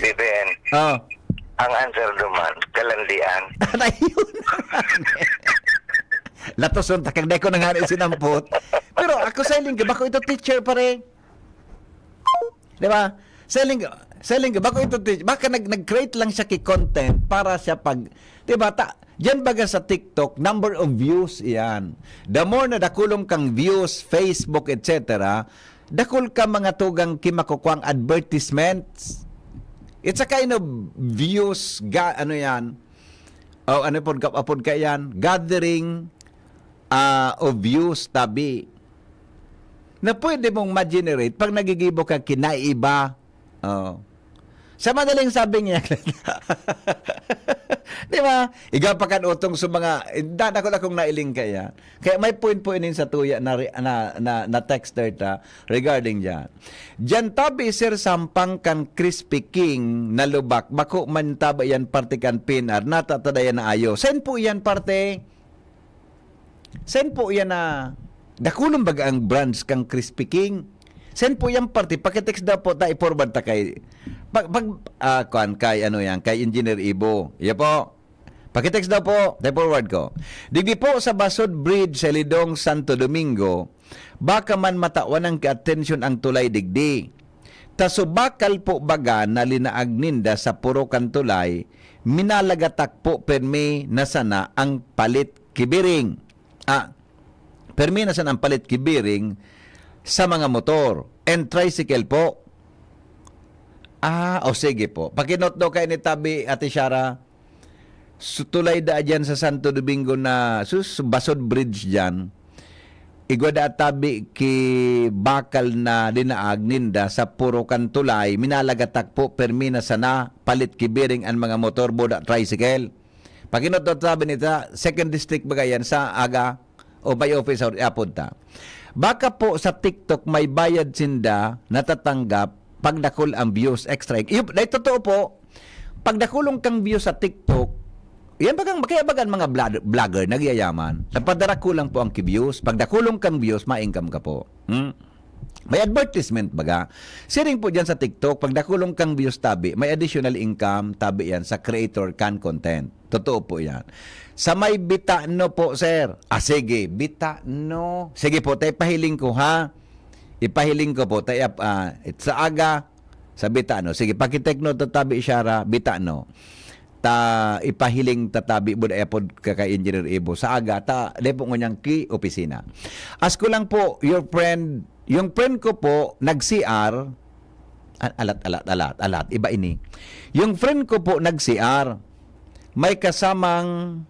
B B N. Oh. Ang answer duman, kalandian. Ayun. Latoson, takag dai ko na nga rin sinampot. Pero ako sa iling, bako ito teacher, pare. Di ba? Sa iling, sa iling, bako ito teacher. Baka nag, nag-create lang siya ki content para siya pag, di ba? Ta, diyan baga sa TikTok, number of views iyan. The more na dakulong kang views, Facebook, et cetera, dakul ka mga tugang ki makukuang advertisements. It's a kind of views, ga, ano yan? O ano pod ka, apod ka yan? Gathering ah, of views, tabi, na pwede mong ma-generate pag nagigibo ka kinaiba. Oh. Sa madaling sabi niya, di ba? Iga pa kan utong sa mga, eh, da-, dako-dakong nailing kaya. Kaya may point po inin sa tuya na, re- na, na, na texter ta regarding dyan. Diyan tabi, sir, sampang kan Crispy King na lubak. Bako man tabi yan parte kan P N R. Natatadayan na ayo. Saan po yan parte? Saan po yan na dakulon baga ang branch kang Crispy King? Saan po yan parte? Pakitext daw po, ta i-forward ta kay, pag, pag, ah, kuan, kay ano yan, kay Engineer Ibo. Iya po. Pakitext daw po, ta i-forward ko. Digdi po sa Basod Bridge sa Lidong, Santo Domingo, baka man matawan ng atensyon ang tulay digdi. Ta subakal po baga na linaag ninda sa puro kan tulay, minalagatak po permi na sana ang palit ki bearing. Ah, permi na sana ang palit ki bearing sa mga motor and tricycle po. Ah, o sige po. Pakinot daw kayo ni Tabi, Ate Shara. Su-, tulay daa diyan sa Santo Domingo na, sus, Basod Bridge diyan. Igwa daa tabi ki bakal na linaag ninda sa puro kan tulay, minalagatak po, permi na sana palit ki bearing an mga motor, boda, tricycle. Pakinot daw tabi nita, second district baga yan, sa aga o may office hour, iapod ta. Baka po sa TikTok may bayad sinda natatanggap pag dakul ang views, extra. Yung, dahil totoo po, pag dakulong kang views sa TikTok, yan bagang, kaya bagan mga vlog- vlogger nagyayaman. Nagpadara kulang po ang ki-views. Pag dakulong kang views, ma-income ka po. Hmm? May advertisement baga. Siring po dyan sa TikTok, pag dakulong kang views tabi, may additional income tabi yan sa creator kan content. Totoo po yan. Sa may Bitano po, sir. Ah, sige, Bitano. Sige po, tayo pahiling ko, ha? Ipahiling ko po. Tayo, ah, sa aga, sa Bitano. Sige, pakitekno tatabi siya ra, Bitano. Ta ipahiling tatabi bud ay apod ka kay Engineer Ibo. Sa aga, ta, dai po ngunyan ki opisina. Ask ko lang po, your friend, yung friend ko po, nag-C R, a-, alat, alat, alat, alat, iba ini. Yung friend ko po, nag-C R, may kasamang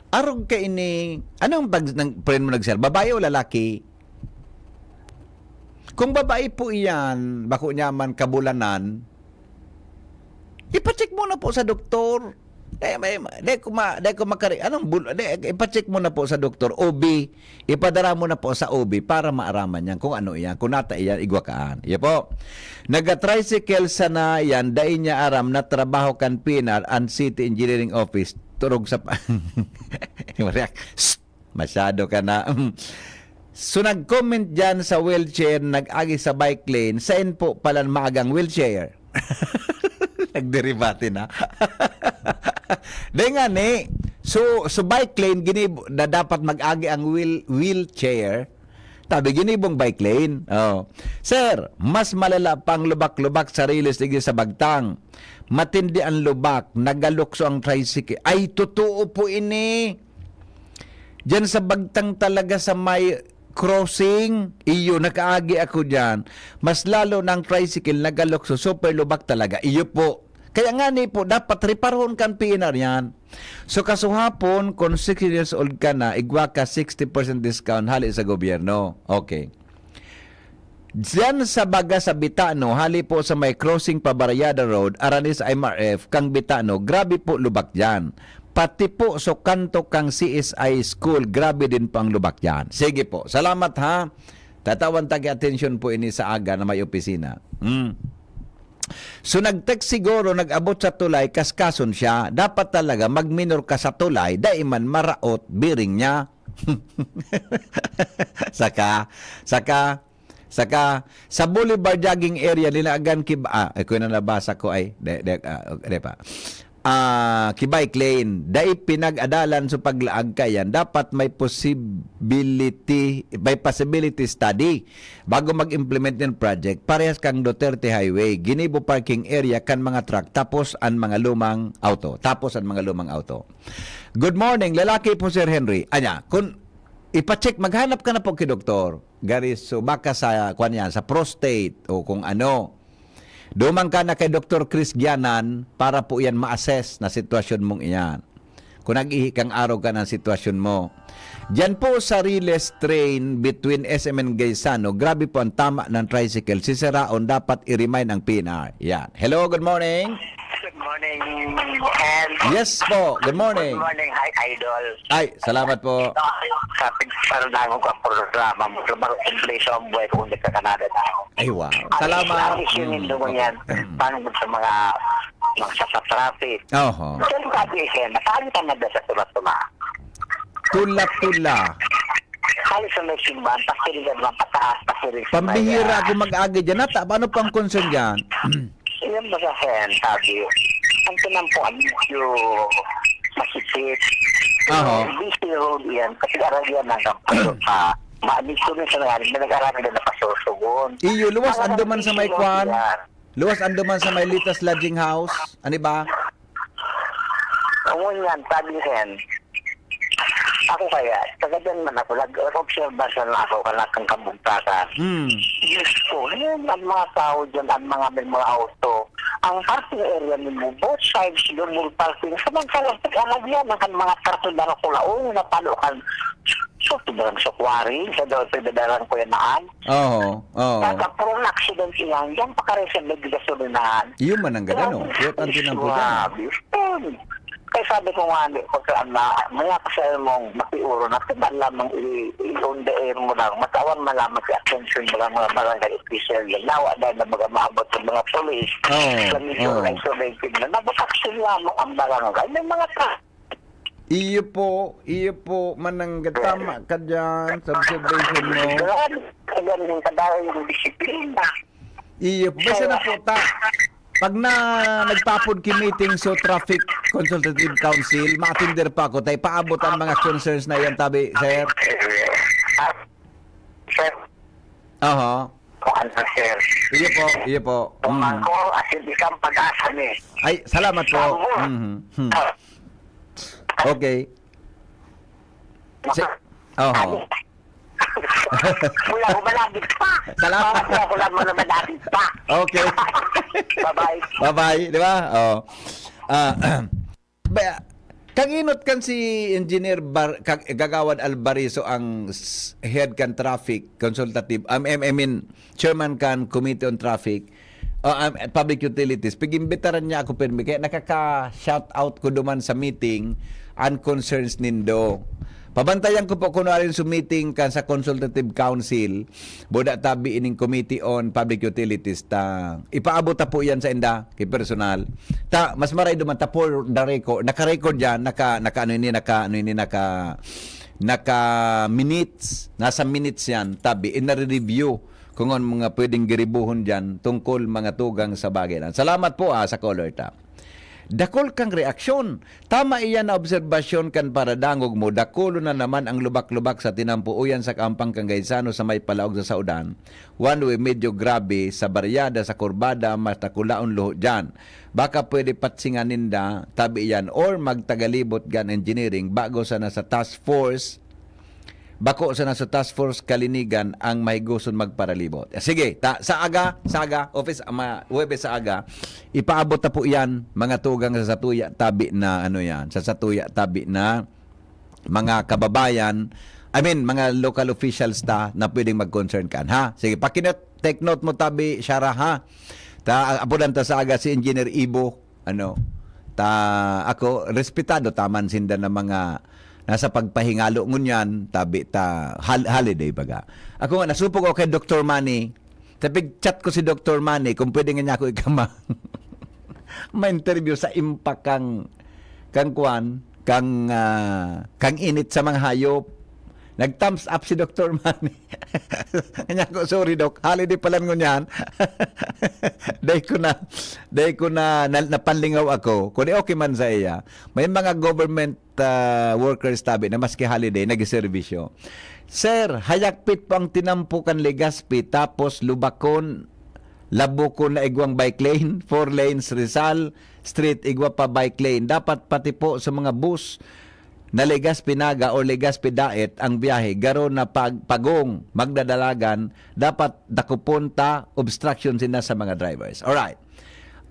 Arog ka ini, anong pag, ng friend mo nag-C R? Babae o lalaki? Kung babae po iyan, bako niya man kabulanan, ipacheck mo na po sa doktor. Eh, may, di ko ma, di ko makari, anong bul, di, ipacheck mo na po sa doktor, O B, ipadara mo na po sa O B para maaraman niyan kung ano iyan, kung nata iyan, igwa kaan. Iya po. Naga-tricycle sana yan, dai niya aram na trabaho kan P N R and City Engineering Office. Turog sa pa-, Masyado ka na. So, nag-comment dyan sa wheelchair, nag-agi sa bike lane, sain po palan maagang wheelchair? Nagderibate na. Di nga ni, so, so bike lane, gini, na dapat mag-agi ang wheel, wheelchair, tabi ginibong bike lane. Oh. Sir, mas malala pang lubak-lubak sa Riles digdi sa Bagtang. Matindi ang lubak, nagalukso ang tricycle. Ay, totoo po ini. Diyan sa Bagtang talaga sa may crossing, iyo, nakaagi ako diyan. Mas lalo na ang tricycle, nagalukso, super lubak talaga. Iyo po. Kaya nga ni po, dapat reparohon kan P N R yan. So, kasuhapon, kung sixty years old ka na, igwa ka sixty percent discount hali sa gobyerno. Okay. Diyan sa baga sa Bitano, hali po sa may crossing pa Barayada Road, arani sa M R F, kang Bitano, grabe po lubak diyan. Pati po so kanto kang C S I school, grabe din po ang lubak diyan. Sige po, salamat ha. Tatawan tagi atensyon po ini sa aga na may opisina. Hmm. So, nag-text siguro, nag-abot sa tulay, kaskason siya. Dapat talaga mag-minor ka sa tulay, dai man maraot, biring niya. Saka, saka, saka, sa Boulevard jogging area, linaagan ki, ah, ay, ko na nabasa ko ay, de, de, ah, de pa. Ah, ki bike lane, dai pinag-adalan sa paglaag kayan, dapat may possibility, may possibility study bago mag-implement ng project. Parehas kang Duterte Highway, ginibo parking area kan mga truck, tapos ang mga lumang auto, tapos ang mga lumang auto. Good morning, lalaki po, Sir Henry. Anya, kun, Ipa-check, maghanap ka na po kay doktor. Gari, so baka sa, kwan yan, sa prostate o kung ano. Duman ka na kay Doktor Chris Gianan para po yan ma-assess na sitwasyon mong iyan. Kung nag-ihi kang araw ka ng sitwasyon mo. Diyan po sa Riles train between S M and Gaisano, grabe po ang tama ng tricycle. Sisiraon, dapat i-remind ang P N R. Yan. Hello, good morning. Good morning, Ken. Yes po, good Good morning. Morning, hi, Idol. Ay, salamat po. Sa pagparandangon ko ang programa mo, sa baro inflation buhay ko, hindi ka Canada na ako. Ay, wow. Salamat. Ang issue nindo Mm, ngunyan, okay. Mm. paano po sa mga mga sa traffic? Oho. Kaya sabi, Ken, saan ka na ba sa tula-tula? Tula-tula. Halos sa may simbahan, pasiring ka naman pataas, pasiring sa may, Pambihira ah, ako mag-agi dyan. Nata, ano pang concern dyan? Yun ba sa Ken, sabi, ang tinampuan medyo masipit. Aha. Busy road yan, kasi aralian ng kampado pa. Maalis ko rin sa nangyari, may nag-arali na napasusugon. Iyo, luwas Mga ando man sa may busy road kwan. yan. Luwas ando man sa may Litas Lodging House. Ano ba? Ngunyan, sabi ni Ken, ako kaya, taga dyan man ako, nag-observation na ako, kanakang kabugtakan. Hmm. Diyos ko, ngayon, ang mga tao dyan, ang mga may mga auto, ang parking area nimo, both sides, double parking, samantala, pag-alagyan ng kan mga karton na kulaong, na palo kan, so, sobrang sa quarry, sa daw, sa dadalang ko yan naan. Oo, oo. Pagka prone accident iyan, yan pa ka rin sa may gasolinahan. Iyo man ang gagano. Iyo ang tinampo dyan. Grabe. Kaya sabi ko nga, hindi ko sa ama, maya pa sa mong makiuro na, kaya lamang i-, i-on the air mo lang, matawan man lamang si attention mo lang mga barangay official yan. Nawa dahil na baga maabot sa mga polis, Oo, sa medyo oo. isolated na, nabot action lamang ang barangay. May mga ka- Iyo po, iyo po, manangga, tama ka dyan sa observation mo. Grabe, kaya rin kadalaw yung disiplina. Iyo, basta na po ta. Pag na nagpapod ki meeting so Traffic Consultative Council, ma-attender pa ako. Tay paabot ang mga concerns na yan, tabi, sir. Ah, sir, Aha. kuan sa sir. Iyo po, iyo po. Kung Mhm. ako, asin ikang pag-asa ni. Ay, salamat po. Mhm. Hmm. Okay. Si- Oho. Wala ko malapit pa. Salamat. Wala ko lang mo na malapit pa. Okay. Bye-bye. Bye-bye, di ba? Oh. Ah, ba, kang inot kan si Engineer Bar, kag, Gagawad Alvarizo ang s- head kan traffic consultative, um, I mean, chairman kan Committee on Traffic, uh, um, Public Utilities. Pag-imbitaran niya ako, pirmi. Kaya nakaka-shout out ko duman sa meeting, ang concerns nindo. Pabantayan ko po kung ano sa meeting kan sa Consultative Council, buda tabi ining Committee on Public Utilities, ta ipaabot ta po yan sa inda, kay personal. Ta, mas maray duman ta for the record, naka-record yan, naka, naka ano ini, naka, ano ini, naka, naka minutes, nasa minutes yan, tabi, inare-review kung ano mga pwedeng giribuhon dyan tungkol mga tugang sa bagay na. Salamat po, ah, sa caller ta. Dakol kang reaksyon. Tama iyan na obserbasyon kan paradangog mo, dakulon na naman ang lubak-lubak sa tinampuuyan sa Kahampang kan Gaisano sa may palaog sa Saudan. One way, medyo grabe sa baryada, sa kurbada, mas dakulaon luho dyan. Baka pwede patsingan ninda, tabi iyan, or magtagalibot gan engineering, bago sana sa task force, bako sana sa task force kalinigan ang mahigoson magparalibot. Sige, ta, sa aga, sa aga, office, ama, Huwebes sa aga, ipaabot na po yan, mga tugang sa satuya, tabi na, ano yan, sa satuya, tabi na, mga kababayan, I mean, mga local officials ta na pwedeng mag-concern kan, ha? Sige, pakinot, take note mo, tabi, Shara, ha? Ta, apudan ta sa aga si Engineer Ibo, ano, ta, ako, respetado taman sinda na mga nasa pagpahingalo ngunyan, tabi ta, hal-, holiday baga. Ako nga, nasupog ako kay Doktor Manny, sa pag-chat ko si Doktor Manny, kung pwede nga niya ako ikama, ma-interview sa impact kang, kang kwan, kang, ah, kang init sa mga hayop. Nag-thumbs up si Doktor Manny. Kanya ko, "Sorry, Doc. Holiday pala ngunyan." Dahil ko na, dahil ko na, na, napanlingaw ako. Kung di okay man sa iya, may mga government, ah, workers tabi na maski holiday, nagseserbisyo. Sir, hayakpit po ang tinampo kan Legazpi, tapos Lubakon, Labukon na igwang bike lane, four lanes, Rizal Street, igwa pa bike lane. Dapat pati po sa mga bus, na Legazpi-Naga or Legazpi-Daet ang biyahe, garo na pag-, pagong magdadalagan, dapat dakopon ta, obstruction sinda sa mga drivers. Alright.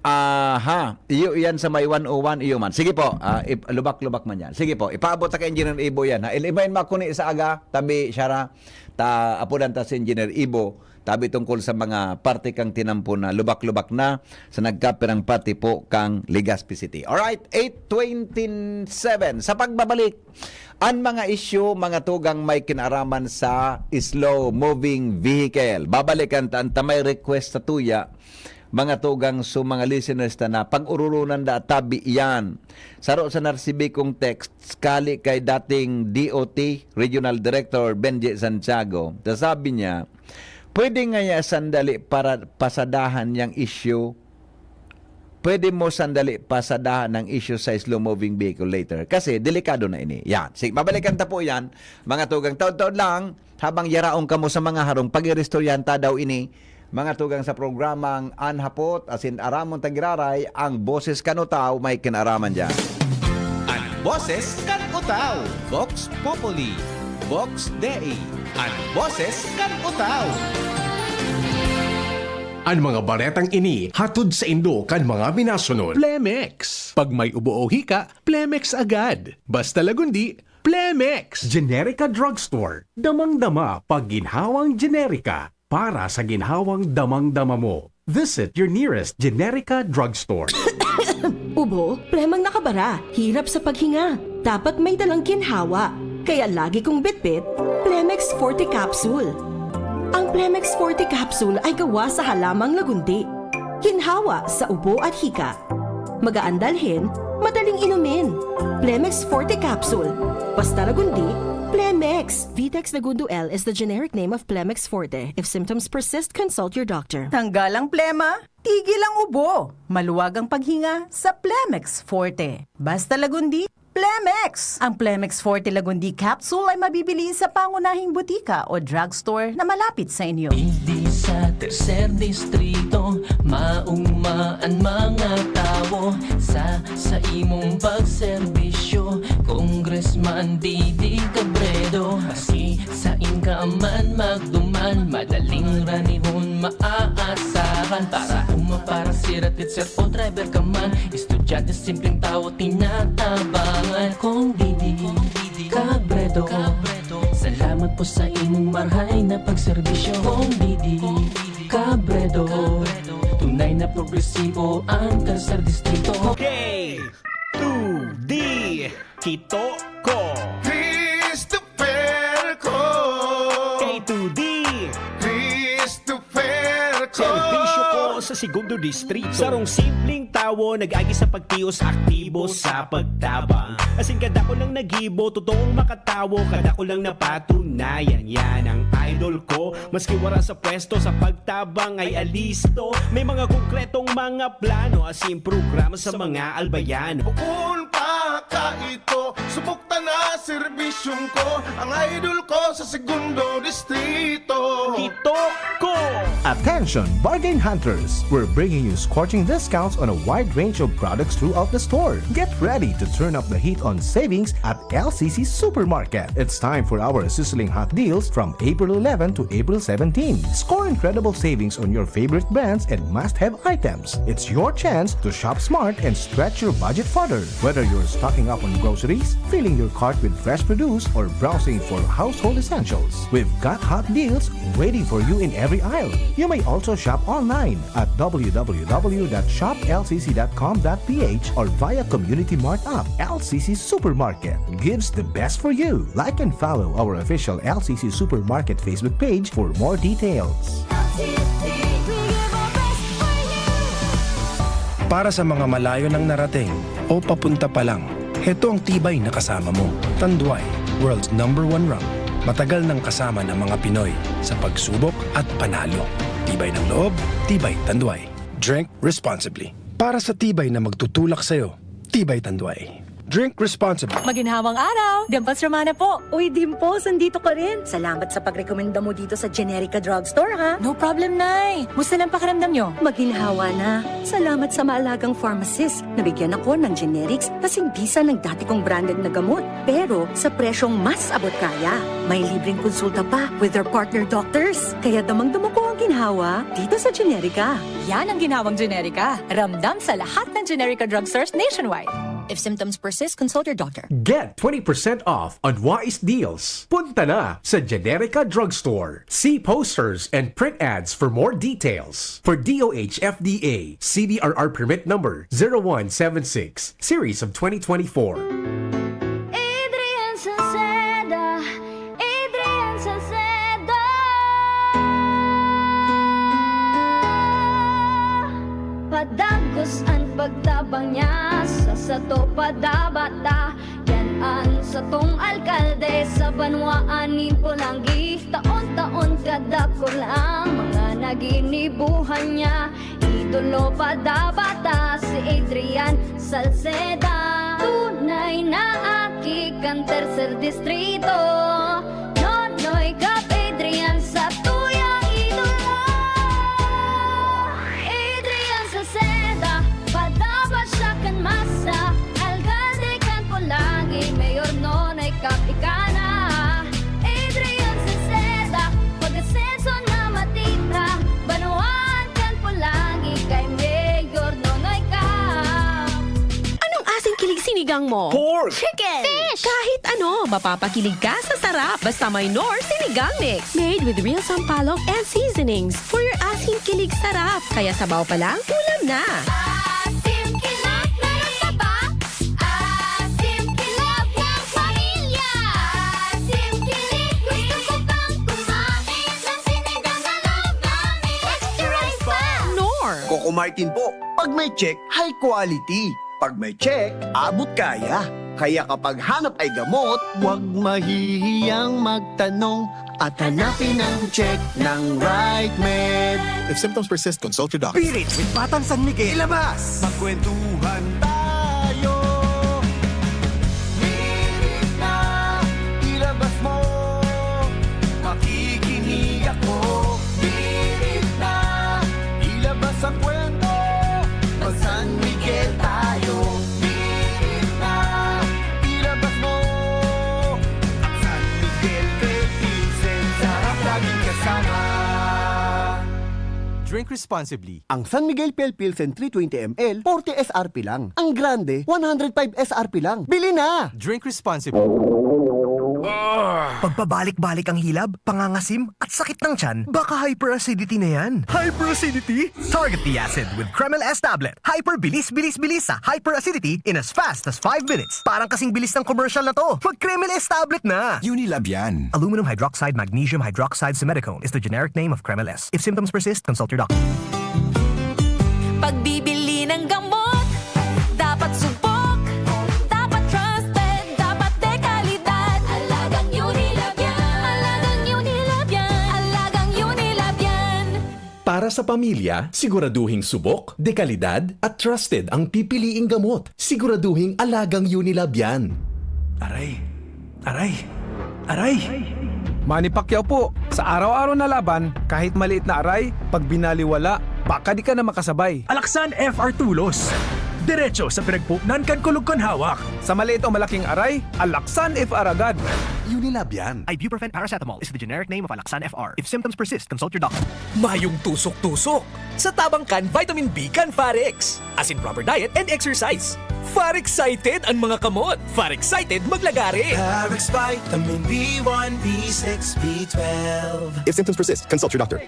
Aha, iyo iyan sa may one oh one, iyo man. Sige po, ah, ip-, lubak-lubak man yan. Sige po, ipaabot ta kay Engineer Ibo yan, ha? Ilimayin mo ako ni sa aga, tabi, Shara, ta, apodan ta si Engineer Ibo, tabi tungkol sa mga parte kang tinampo na lubak-lubak na sa nagkapirang parte po kang Legazpi City. Alright, eight twenty-seven. Sa pagbabalik, an mga isyu, mga tugang may kinaraman sa slow-moving vehicle. Babalikan ta, an ta may request sa tuya, mga tugang, so mga listeners ta na, pag-ururunan da tabi iyan. Saro sa narsibi kong text, kali kay dating D O T Regional Director Benji Santiago, sasabi niya, pwede nga ya sandali para pasadahan yang issue, pwede mo sandali pasadahan ang issue sa slow-moving vehicle later kasi delikado na ini. Yan. Sige, babalikan ta po yan. Mga tugang, taod-taod lang, habang yaraon kamo sa mga harong, pag-iristoryahan ta daw ini, mga tugang, sa programang An Hapot, asin Aramon ta Giraray, ang Boses kan Utaw may kinaraman diyan. An Boses kan Utaw, Vox Populi, Vox Dei, an Boses kan Utaw. An mga baretang ini hatod saindo kan mga minasunod. Plemex. Pag may ubo o hika, Plemex agad. Basta Lagundi, Plemex. Generica Drugstore. Damang-dama pag ginhawang Generica. Para sa ginhawang damang-dama mo, visit your nearest Generica Drugstore. Ubo, plemang nakabara, hirap sa paghinga. Dapat may dalang ginhawa. Kaya lagi kong bitbit, Plemex Forte Capsule. Ang Plemex Forte Capsule ay gawa sa halamang Lagundi. Ginhawa sa ubo at hika. Magaan dalhin, madaling inumin. Plemex Forte Capsule. Basta Lagundi, Plemex. Vitex Lagundo L is the generic name of Plemex Forte. If symptoms persist, consult your doctor. Tanggal ang plema, tigil ang ubo. Maluwag ang paghinga sa Plemex Forte. Basta Lagundi, Plemex! Ang Plemex Forte Lagundi Capsule ay mabibili sa pangunahing butika o drugstore na malapit sa inyo. Digdi sa Tercer Distrito, maugma an mga tawo sa, sa imong pagserbisyo. Congressman Didi Cabredo, maski sain ka man magduman, madaling ranihon maaasahan. Para uma, para sira, teacher o driver ka man, estudyante, simpleng tawo, tinatabangan. Kong Didi Cabredo, salamat po sa imong marhay na pagserbisyo. Kong Didi Cabredo, tunay na progresibo ang Tercer Distrito. K two D, Kito Ko. Christopher Ko. K two D, Christopher Ko. Serbisyo ko sa Segundo Distrito. Sarong simpleng tawo, nag-agi sa pagtios, aktibo sa pagtabang. Asin kadakul nang nagibo, totoong makatawo, kadakul nang napatunayan. Yan ang idol ko, maski wara sa pwesto, sa pagtabang ay alisto. May mga konkretong mga plano, asin programa sa mga albayan. Bukon pa ka ito, subok ta na serbisyong ko, ang idol ko sa Segundo Distrito. Kito Ko. Attention, bargain hunters! We're bringing you scorching discounts on a wide range of products throughout the store. Get ready to turn up the heat on savings at L C C Supermarket. It's time for our sizzling hot deals from April eleven to April seventeen. Score incredible savings on your favorite brands and must-have items. It's your chance to shop smart and stretch your budget further. Whether you're stocking up on groceries, filling your cart with fresh produce, or browsing for household essentials, we've got hot deals waiting for you in every aisle. You may also shop online at w w w dot shop l c c dot com dot p h or via Community Mart app. L C C Supermarket gives the best for you. Like and follow our official L C C Supermarket Facebook page for more details. Para sa mga malayo nang narating o papunta pa lang, heto ang tibay na kasama mo. Tanduay, world's number one rum. Matagal nang kasama ng mga Pinoy sa pagsubok at panalo. Tibay ng loob, tibay Tanduay. Drink responsibly. Para sa tibay na magtutulak sa'yo, tibay Tanduay. Drink responsibly. Maginhawang araw! Dimples Romana po. Uy, Dimples, andito ka rin. Salamat sa pagrekomenda mo dito sa Generica Drugstore, ha? No problem, Nay. Musta lang pakiramdam nyo? Maginhawa na. Salamat sa maalagang pharmacist. Nabigyan ako ng generics kasing bisa ng dati kong branded na gamot. Pero sa presyong mas abot kaya. May libreng konsulta pa with their partner doctors. Kaya damang-dama ko ang ginhawa dito sa Generica. Yan ang ginhawang Generica. Ramdam sa lahat ng Generica drugstores nationwide. If symptoms persist, consult your doctor. Get twenty percent off on Wais Deals. Punta na sa Generica Drugstore. See posters and print ads for more details. For D O H F D A, C D R R permit number zero one seven six, series of twenty twenty-four. Adrian Salceda, Adrian Salceda. Padagos an pagtabang niya, sa sato padabata. Yan an satong alkalde sa banwaan nin Polangi. Taon-taon kadakul ang mga naginibuhan niya. Idolo padabata si Adrian Salceda. Tunay na aki kan Tercer Distrito. Nonoy Cap Adrian sa tuyang idolo. Adrian Salceda, padabata siya kan masa. Alkalde kan Polangi, Mayor Nonoy Cap ika na. Adrian Salceda, pag-asenso na matita. Banwaan kan Polangi, kay Mayor Nonoy Cap. Anong asing kilig sinigang mo? Pork! Chicken! Fish! Kahit ano, mapapakilig ka sa sarap. Basta may Knorr Sinigang Mix. Made with real sampalok and seasonings. For your asim kilig sarap. Kaya sabaw pa lang, ulam na. Asim kilig, meron ka pa? Asim kilig ng pamilya. Asim kilig, gusto ko pang kumain ng sinigang na love namin. Extra rice pa! Knorr. Coco Martin po. Pag may check, high quality. Pag may check, abot kaya. Kaya kapag hanap ay gamot, huwag mahihiyang magtanong at hanapin ang check ng Right Med. If symptoms persist, consult your doctor. Spirit with Batang San Miguel. Ilabas! Magkwentuhan tayo. Spirit na ilabas mo. Makikinig ako. Spirit na ilabas ang kwento. Mag San Miguel tayo. Spirit na ilabas mo. At San Miguel kay Vincent, sarap laging kasama. Drink responsibly. Ang San Miguel Pale Pilsen three twenty M L, forty S R P lang. Ang grande, one hundred five S R P lang. Bili na! Drink responsibly. Pagpabalik-balik ang hilab, pangangasim, at sakit ng tiyan, baka hyperacidity na yan. Hyperacidity? Target the acid with Kremil S tablet. Hyper bilis, bilis, bilis sa hyperacidity in as fast as five minutes. Parang kasing bilis ng commercial na to. Mag Kremil S tablet na! Unilab yan. Aluminum hydroxide, magnesium hydroxide, simethicone is the generic name of Kremil S. If symptoms persist, consult your doctor. Pagbibili ng gamot, dapat subok, dapat trusted, dapat dekalidad. Alagang Unilab yan. Alagang Unilab yan. Alagang Unilab yan. Para sa pamilya, siguraduhing subok, dekalidad, at trusted ang pipiliing gamot. Siguraduhing alagang Unilab yan. Aray! Aray! Aray! Manny Pacquiao po, sa araw-araw na laban, kahit maliit na aray, pag binaliwala, baka di ka na makasabay. Alaksan F R Tulos. Diretso sa pinagpupnan kan kulog kan hawak. Sa maliit o malaking aray, Alaksan F R agad. Unilab yan. Ibuprofen paracetamol is the generic name of Alaksan F R. If symptoms persist, consult your doctor. Mayong tusok-tusok. Sa tabang kan vitamin B kan Farex. As in proper diet and exercise. Far excited ang mga kamot. Far excited maglagare. Parex Vitamin B one, B six, B twelve. If symptoms persist, consult your doctor.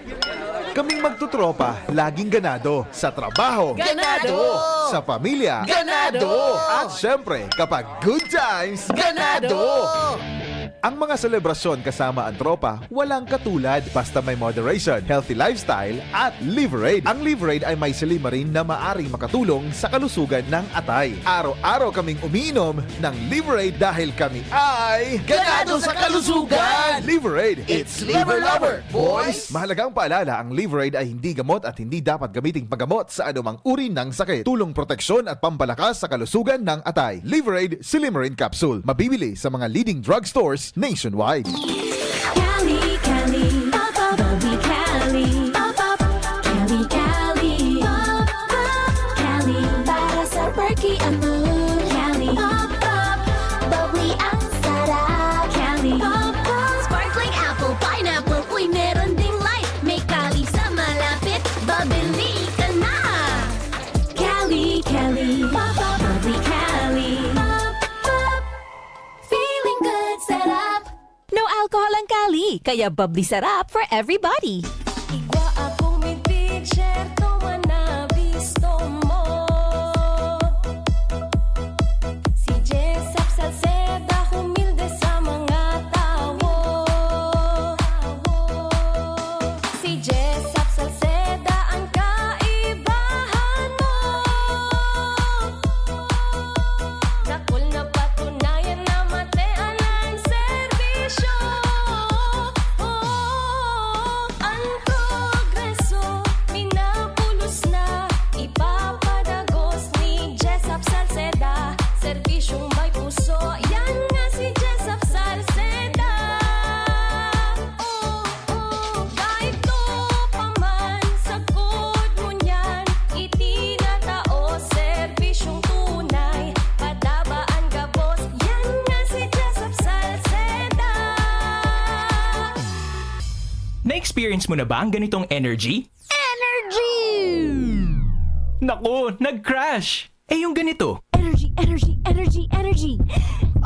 Kaming magtutropa, laging ganado. Sa trabaho. Ganado! Sa pamilya. Ganado! At syempre, kapag good times, ganado! Ganado! Ang mga selebrasyon kasama ang tropa, walang katulad, basta may moderation, healthy lifestyle, at Liverade. Ang Liverade ay may silymarin na maaring makatulong sa kalusugan ng atay. Araw-araw kaming umiinom ng Liverade dahil kami ay ganado sa kalusugan! Liverade, it's Liver Lover, boys! Mahalagang paalala, ang Liverade ay hindi gamot at hindi dapat gamiting paggamot sa anumang uri ng sakit. Tulong proteksyon at pampalakas sa kalusugan ng atay. Liverade Silymarin Capsule. Mabibili sa mga leading drugstores nationwide. Cali, Cali, pop up, bubbly Cali, pop up, Cali, Cali, pop up, Cali. Para sa perky ang mood, Cali, pop up, bubbly ang sarap, Cali, pop up. Sparkling apple, pineapple, uy, meron ding light. May Cali sa malapit, babili ka na. Cali, Cali, pop up, bubbly Cali, pop up. Feeling good, sarap. No alcohol ang Cali, kaya bubbly sarap for everybody. Igwa akong midbid, syerto man na bisto mo. Si Jessop Salceda, humilde sa mga tawo. Si Jessop Salceda, ang kaibahan mo. Dakul na patunayan na matean ang serbisyo. Oh, ang progreso, minabulos na, ipapadagos ni Jessop Salceda. Serbisyong may puso, yan nga si Jessop Salceda. Oo, kahit tupa man, sagkod ngunyan, itinatao, serbisyong tunay, padaba an gabos, yan nga si Jessop Salceda. Na-experience mo na ba ang ganitong energy? Energy! Naku, nag-crash! Eh, yung ganito. Energy, energy, energy, energy!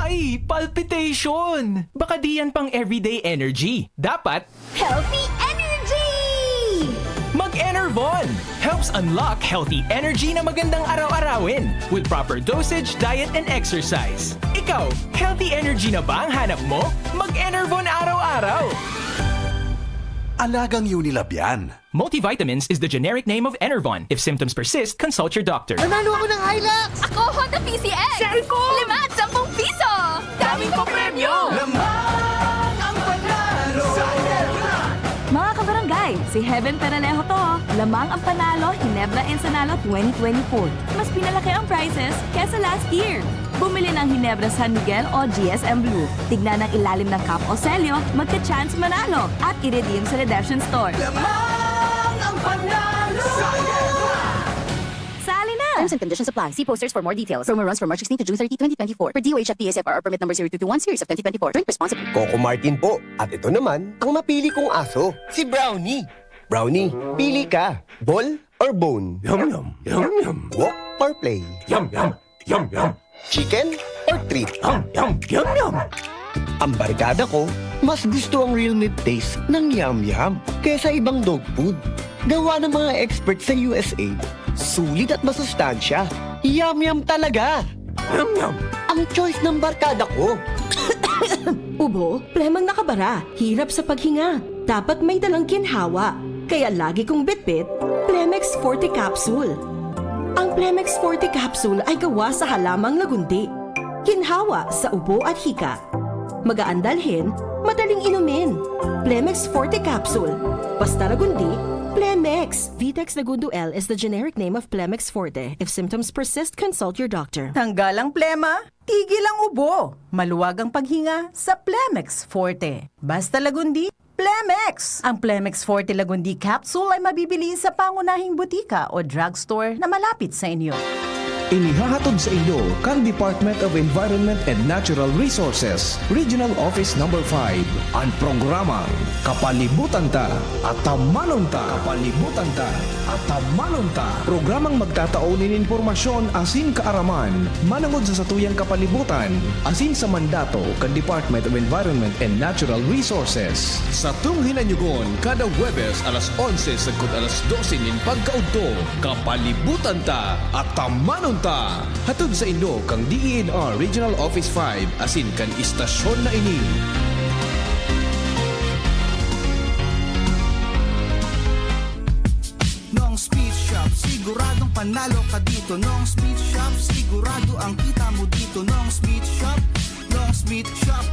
Ay, palpitation! Baka di yan pang everyday energy. Dapat healthy energy! Mag-Enervon! Helps unlock healthy energy na magandang araw-arawin with proper dosage, diet, and exercise. Ikaw, healthy energy na ba ang hanap mo? Mag-Enervon araw-araw! Alagang Unilab yan. Multivitamins is the generic name of Enervon. If symptoms persist, consult your doctor. Nanalo ako ng Hilux! Ako, Honda P C X! Siya rin ko! Lima at sampung piso! Daming papremyo! Lamang ang panalo sa Ginebra! Mga kabarangay, si Heaven Peralejo to. Lamang ang panalo, Ginebra Ensanalo twenty twenty-four. Mas pinalaki ang prizes kesa last year. Bumili ng Ginebra San Miguel o G S M Blue. Tignan ang ilalim ng cap o selyo, magka-chance manalo at i-redeem sa Redemption Store. Lamang ang panalo! Sa Ginebra! Sali na! Terms and conditions apply. See posters for more details. Promo runs from March sixteen to June thirty, twenty twenty-four. Per D O H F T S F R R permit number zero two two one series of twenty twenty-four. Drink responsibly. Coco Martin po. At ito naman, ang mapili kong aso, si Brownie. Brownie, pili ka. Ball or bone? Yum, yum, yum, yum. Walk or play? Yum, yum, yum, yum. Chicken or treat? Yum, yum, yum, yum. Ang barkada ko, mas gusto ang real meat taste ng Yum Yum kesa ibang dog food. Gawa ng mga expert sa U S A, sulit at masustansya. Yum Yum talaga! Yum, yum. Ang choice ng barkada ko. Ubo, plemang nakabara, hirap sa paghinga. Dapat may dalang ginhawa. Kaya lagi kong bitbit, Plemex Forte Capsule. Ang Plemex Forte Capsule ay gawa sa halamang lagundi. Ginhawa sa ubo at hika. Magaan dalhin, madaling inumin. Plemex Forte Capsule. Basta lagundi, Plemex. Vitex Lagundo L is the generic name of Plemex Forte. If symptoms persist, consult your doctor. Tanggal ang plema, tigil ang ubo. Maluwag ang paghinga sa Plemex Forte. Basta lagundi, Plemex! Ang Plemex Forte Lagundi Capsule ay mabibili sa pangunahing butika o drugstore na malapit sa inyo. Inihahatod sa inyo kan Department of Environment and Natural Resources, Regional Office Number five, an programang Kapalibutan Ta, Atamanon Ta. Kapalibutan Ta, Atamanon Ta. Programang magtatao nin impormasyon asin kaaraman manangod sa satuyang kapalibutan asin sa mandato kan Department of Environment and Natural Resources. Satong hinanyugon kada Huwebes alas onse sagkod alas dose nin pagkaudto, Kapalibutan Ta, Atamanon Ta, hatod saindo kan D E N R Regional Office five asin kan istasyon na ini. Nong's Meat Shop, siguradong panalo ka dito. Nong's Meat Shop, sigurado ang kita mo dito. Nong's Meat Shop, Nong's Meat Shop.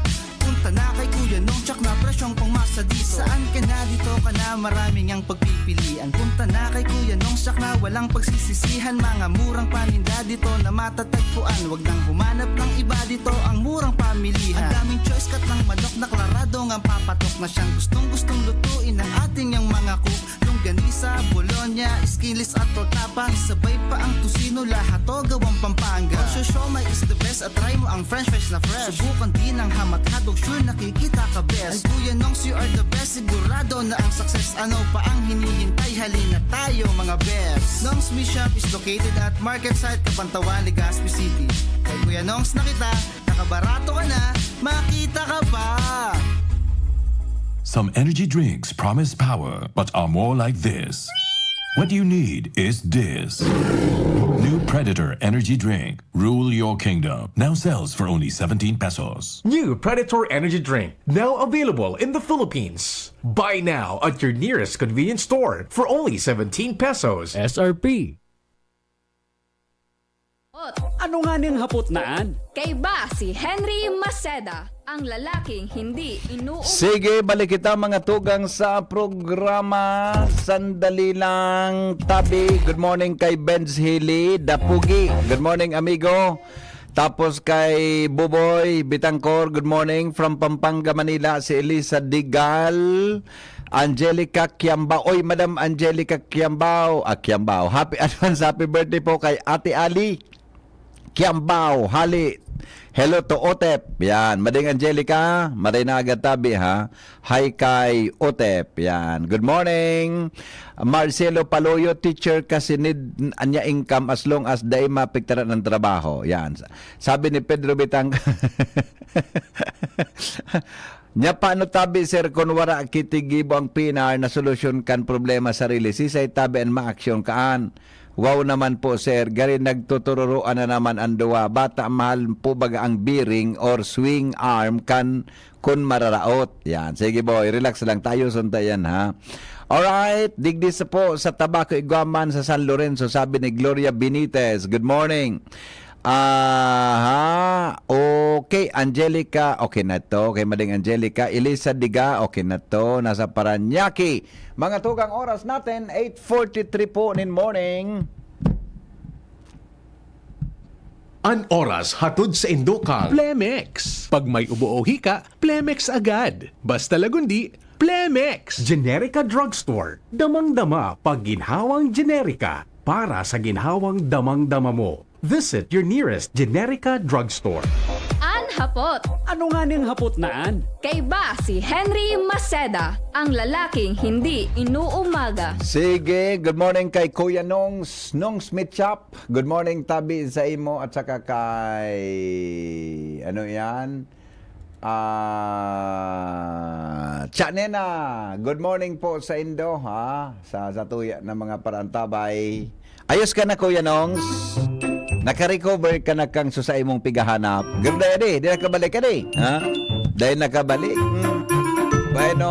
Punta na kay Kuya Nong, tsak na presyong pangmasa dito. Saan ka na, dito ka na, maraming ang pagpipilian. Punta na kay Kuya Nong, tsak na walang pagsisisihan. Mga murang paninda dito na matatagpuan. Wag nang humanap ng iba dito, ang murang pamilihan. Ang daming choice, cut ng manok na klaradong ang papatok na siyang gustong-gustong lutuin ng ating yang mga cook. Longganisa, bologna, skinless at torta pa. Sabay pa ang tocino, lahat to gawang Pampanga. Ang siomai is the best at try mo ang french fries na fresh. Subukan din ang hamat hotdog, sure nakikita ka best. Ang Kuya Nongs, you are the best, sigurado na ang success. Ano pa ang hinihintay? Halina tayo, mga best. Nongs Meat Shop is located at Market Site, Cabanatuan, Legazpi City. Kay Kuya Nongs na kita, nakabarato ka na, makita ka pa! Some energy drinks promise power but are more like this. What you need is this. New Predator Energy Drink. Rule your kingdom. Now sells for only seventeen pesos. New Predator Energy Drink, now available in the Philippines. Buy now at your nearest convenience store for only seventeen pesos. S R P. Ano nga ning hapot na an? Kaiba si Henry Maceda, ang lalaking hindi inuubo. Sige, balik kita mga tugang sa programa. Sandali lang, tabi. Good morning kay Benz Hili Dapugi. Good morning, amigo. Tapos kay Buboy Bitangkor, good morning. From Pampanga, Manila, si Elisa Digal. Angelica Kiambao. Oy, Madam Angelica Kiambao. Ah, Kiambao. Happy advance, happy birthday po kay Ate Ali Kiambao. Hali. Hello to Otep. Yan. Mading Angelica, maray na agad tabi, ha? Hi kay Otep. Yan. Good morning. Marcelo Paloyo, teacher kasi need anya income as long as dai mapiktaran ang trabaho. Yan. Sabi ni Pedro Bitang, Nya paano tabi, sir, kun wara kitigibo ang P N R na solusyon kan problema sarili? Sisay tabi an maaksyon kaan? Wow naman po, sir. Gari nagtutururoan na naman ang duwa. Bata, mahal po baga ang bearing or swing arm kan kun mararaot? Yan. Sige, boy. Relax lang. Tayo, sunta yan, ha? Alright. Digdi sa po sa Tabaco Iguaman sa San Lorenzo, sabi ni Gloria Benitez. Good morning. Aha. Okay, Angelica. Okay na to. Okay, Mading Angelica. Elisa Diga. Okay na to. Nasa Paranaque. Mga tugang, oras natin, eight forty-three po nin morning. An oras hatod saindo kan Plemex. Pag may ubo o hika, Plemex agad. Basta lagundi, Plemex! Generica Drugstore. Damang-dama pag ginhawang Generica para sa ginhawang damang-dama mo. Visit your nearest Generica Drugstore. An hapot. Ano nga ning hapot na an? Kaiba si Henry Maceda, ang lalaking hindi inuumaga. Sige, good morning kay Kuya Nongs, Nongs Meat Shop. Good morning, tabi sa imo at saka kay, ano yan? Ah, Cha Nena, good morning po sa indo, ha? Sa, sa tuya ng mga parantabay. Ayos ka na, Kuya Nongs? Nakarecover ka na kang susay mong pigahanap? Ganda yan eh, di nakabalik ka di, ha? Dahil nakabalik. Hmm. Bueno,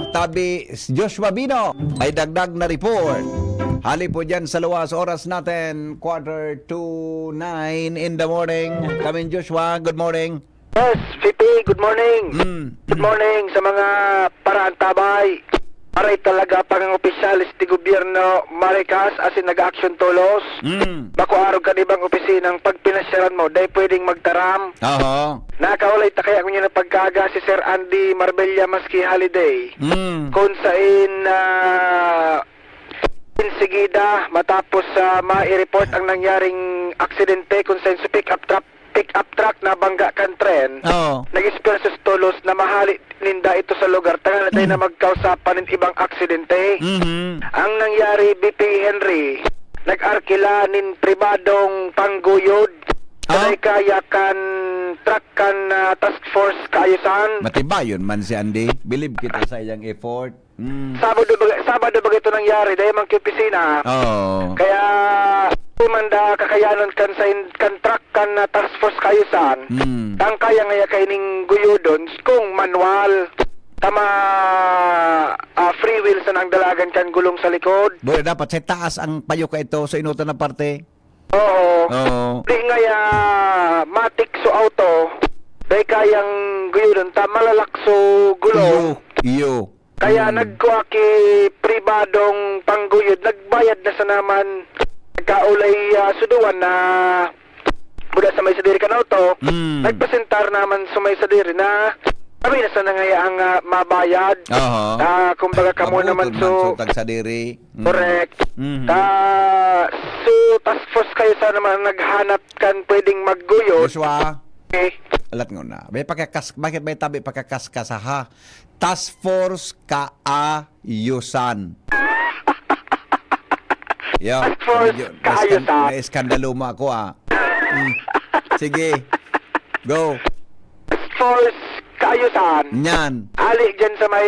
tabi, Joshua Bino, may dagdag na report. Hali po dyan sa luwas, oras natin, quarter to nine in the morning. Kaming Joshua, good morning. Yes, V P, good morning. Mm. Good morning sa mga paraantabay. Maray talaga pang opisyales di gobyerno, marikas, asin nag-aaksyon tolos. Mm. Bako arog kan ibang opisinang pag pinasyalan mo, dai pwedeng magtaram. Oho. Nakaulay ta kaya ngunyan na pagkaaga si Sir Andy Marbella maski holiday. Mm. Kung sain, ah, insigida matapos sa mai-report ang nangyaring aksidente kung sain sa pick-up truck, pick-up truck na bangga kan tren, Oo. nag-espirasyon sa tolos na mahali ninda ito sa lugar, tanganing dai na magkausapan nin ibang aksidente. Mhm. Ang nangyari, V P Henry, nag-arkila nin pribadong pangguyod Ah? sa kaya kan truck kan, ah, Task Force Kaayusan. Matibayon man si Andy. Believe kita sa iyang effort. Mm. Sabado ba, Sabado ba ito nangyari? Dahil mang opisina. Oo. Kaya, kung Manda kakayanon kan sa in-, kan truck kan, ah, task force kaayusan. Hmm. Ang kaya ngaya kaining guyodon kung manual. Tama, ah, free wheel sa nang dalagan kan gulong sa likod. Boy, dapat sa taas ang payo ka ito, sa inutan na parte. Oo. Oo. Di ngaya matik so auto, dahil kayang guyodon, ta malalak so gulong. Iyo, iyo. Kaya Hmm. nagkuha ki pribadong pangguyod, nagbayad na sa naman, nagkaulay, ah, suduan na mula sa may sadiri kan auto, Hmm. nagpasentar naman sa may sadiri na kami na sana ngaya ang, ah, mabayad. Aha. Ah, kumbaga, kamo Kabuton naman man so so tagsadiri. Mm. Correct. Mhm. Ta, so task force kayo sa naman naghanap kan pwedeng magguyod. Joshua, Eh, alat ngona. May pakakas-, bakit may tabi pakakas ka sa ha? Task force kaayusan. Yo, Task force medyo naiskan-, kaayusan. Naiskandalo mo ako, ah. Mm. Sige. Go. Force kaayusan. Nyan. Ali dyan sa may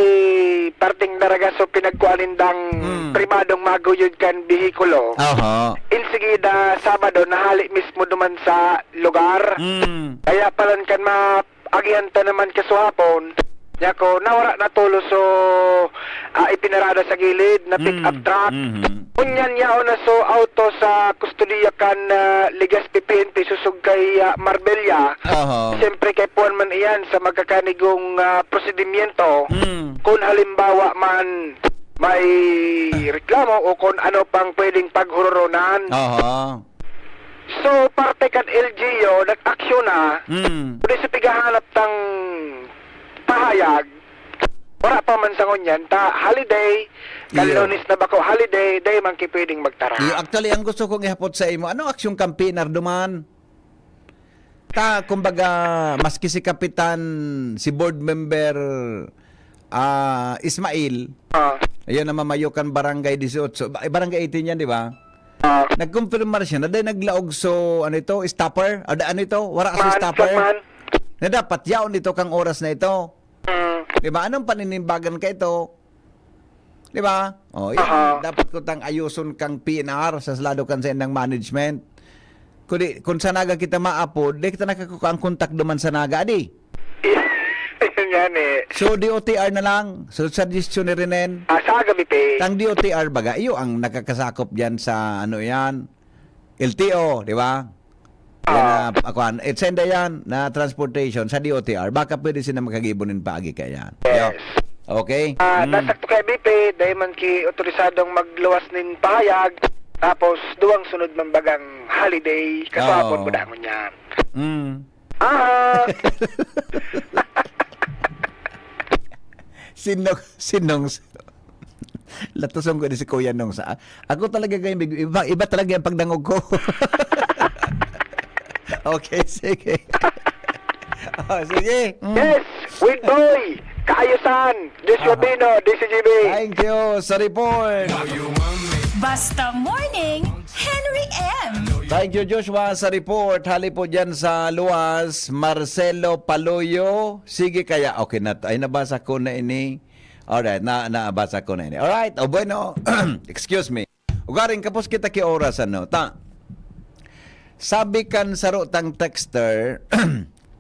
parting Daraga, so pinagkuan nindang Mm. pribadong maguyod kan behikulo. Aha. Insigida, Sabado, nahali mismo duman sa lugar. Mm. Kaya palan kan ma-, agihan ta naman kasuhapon, niya ko, nawara na tulos so, ah, ipinarada sa gilid na pick-up Mm. truck. Mhm. Ngunyan yaon na so auto sa kustodiya kan, ah, Legazpi P N P susog kay, ah, Marbella. Aha. Siyempre, kay puwan man iyan sa magkakanigong, ah, prosedimyento. Mm. Kung halimbawa man may reklamo o kung ano pang pwedeng paghuroronan. Aha. So, parte kan L G U, nag-aksyon na. Mm. Kundi sa pighahanap tang pahayag, wala pa man sa ngunyan, ta holiday, kan Iyo. Lunes na bako holiday, dai man ki pwedeng magtara. Iyo, actually, ang gusto kong ihapot sa imo, anong aksyon kan P N R duman? Ta, kumbaga, maski si Kapitan, si Board Member, ah, Ismail, Ah. ayun, na mamayo kan Barangay dieciocho, ba-, Barangay eighteen yan, di ba? Ah. Nagkumpirmar siya na dahil naglaog so, ano ito, stopper? Ada, ano ito? Wara so Man, stopper? Man. Na dapat yaon ito kang oras na ito. Mm. Di ba? Anong paninimbagan ka ito? Di ba? Oh, yan. Aha. Dapat ko tang ayuson kang P N R sa lado kan sa indang management. Kundi, kung sa Naga kita maapod, di kita nakakuha ang kontak duman sa Naga, adi? Yun yan eh. So, D O T R na lang. So, suggestion ni Renen. Ah, sa gabi, pe. Tang D O T R baga, iyo ang nakakasakop diyan sa, ano yan, L T O, di ba? Yan Ah. na, akuan, itsenda yan na transportation sa D O T R. Baka pwede sila makagibo nin paagi kaya. Yes. Yo. Okay? Ah, Mm. nasakto kay B P, dahil man ki otorisadong magluwas nin pahayag, tapos duwang sunod man bagang holiday, kasapon Oo. mo dangon yan. Mm. Ah! Sinong, sinong, Latuson ko ni si Kuya Nong sa, ako talaga, kay iba, iba talaga ang pagdangog ko. Okay, sige. Oh, sige. Mm. Yes, with boy, kaayusan, Joshua Aha. Pino, D C G B. Thank you sa report. Basta Morning, Henry M. Thank you, Joshua, sa report. Hali po dyan sa luwas, Marcelo Paloyo. Sige kaya, okay na. Ay, nabasa ko na ini. Alright, na, nabasa ko na ini. Alright, o bueno, excuse me. Ugaring kapos kita ki oras, ano, ta. Sabi kan sarutang texter,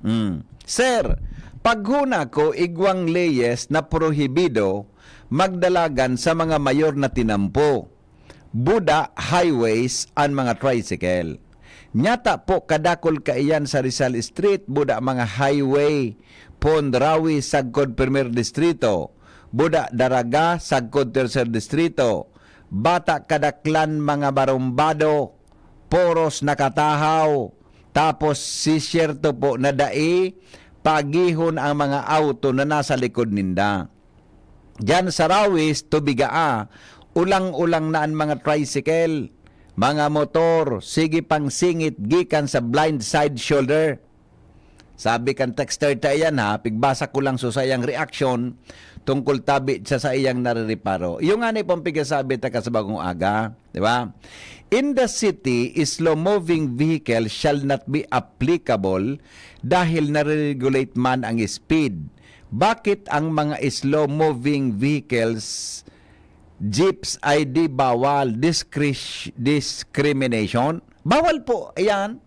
mm, "Sir, paghuna ko igwang leyes na prohibido magdalagan sa mga mayor na tinampo. Buda, highways, an mga tricycle. Nyata po kadakol kaiyan sa Rizal Street, buda mga highway, Pondrawi, sagkod Primer Distrito, buda Daraga, sagkod Tercer Distrito, bata kadaklan mga barumbado, poros nakatahaw, tapos si siyerto po na dai pagihon ang mga auto na nasa likod ninda." Diyan sa Rawis, Tubigaa, ulang-ulang na an mga tricycle, mga motor, sige pang singit gikan sa blind side shoulder. Sabi kan texter ta iyan ha, pigbasa ko lang sa saiyang reaksyon tungkol tabi sa saiyang narireparo. Iyo ngani pong pigasabi ta ka sa bagong aga, di ba? In the city, slow-moving vehicle shall not be applicable dahil nare-regulate man ang speed. Bakit ang mga slow-moving vehicles, jeeps, ay di bawal? Discri-, discrimination? Bawal po, ayan.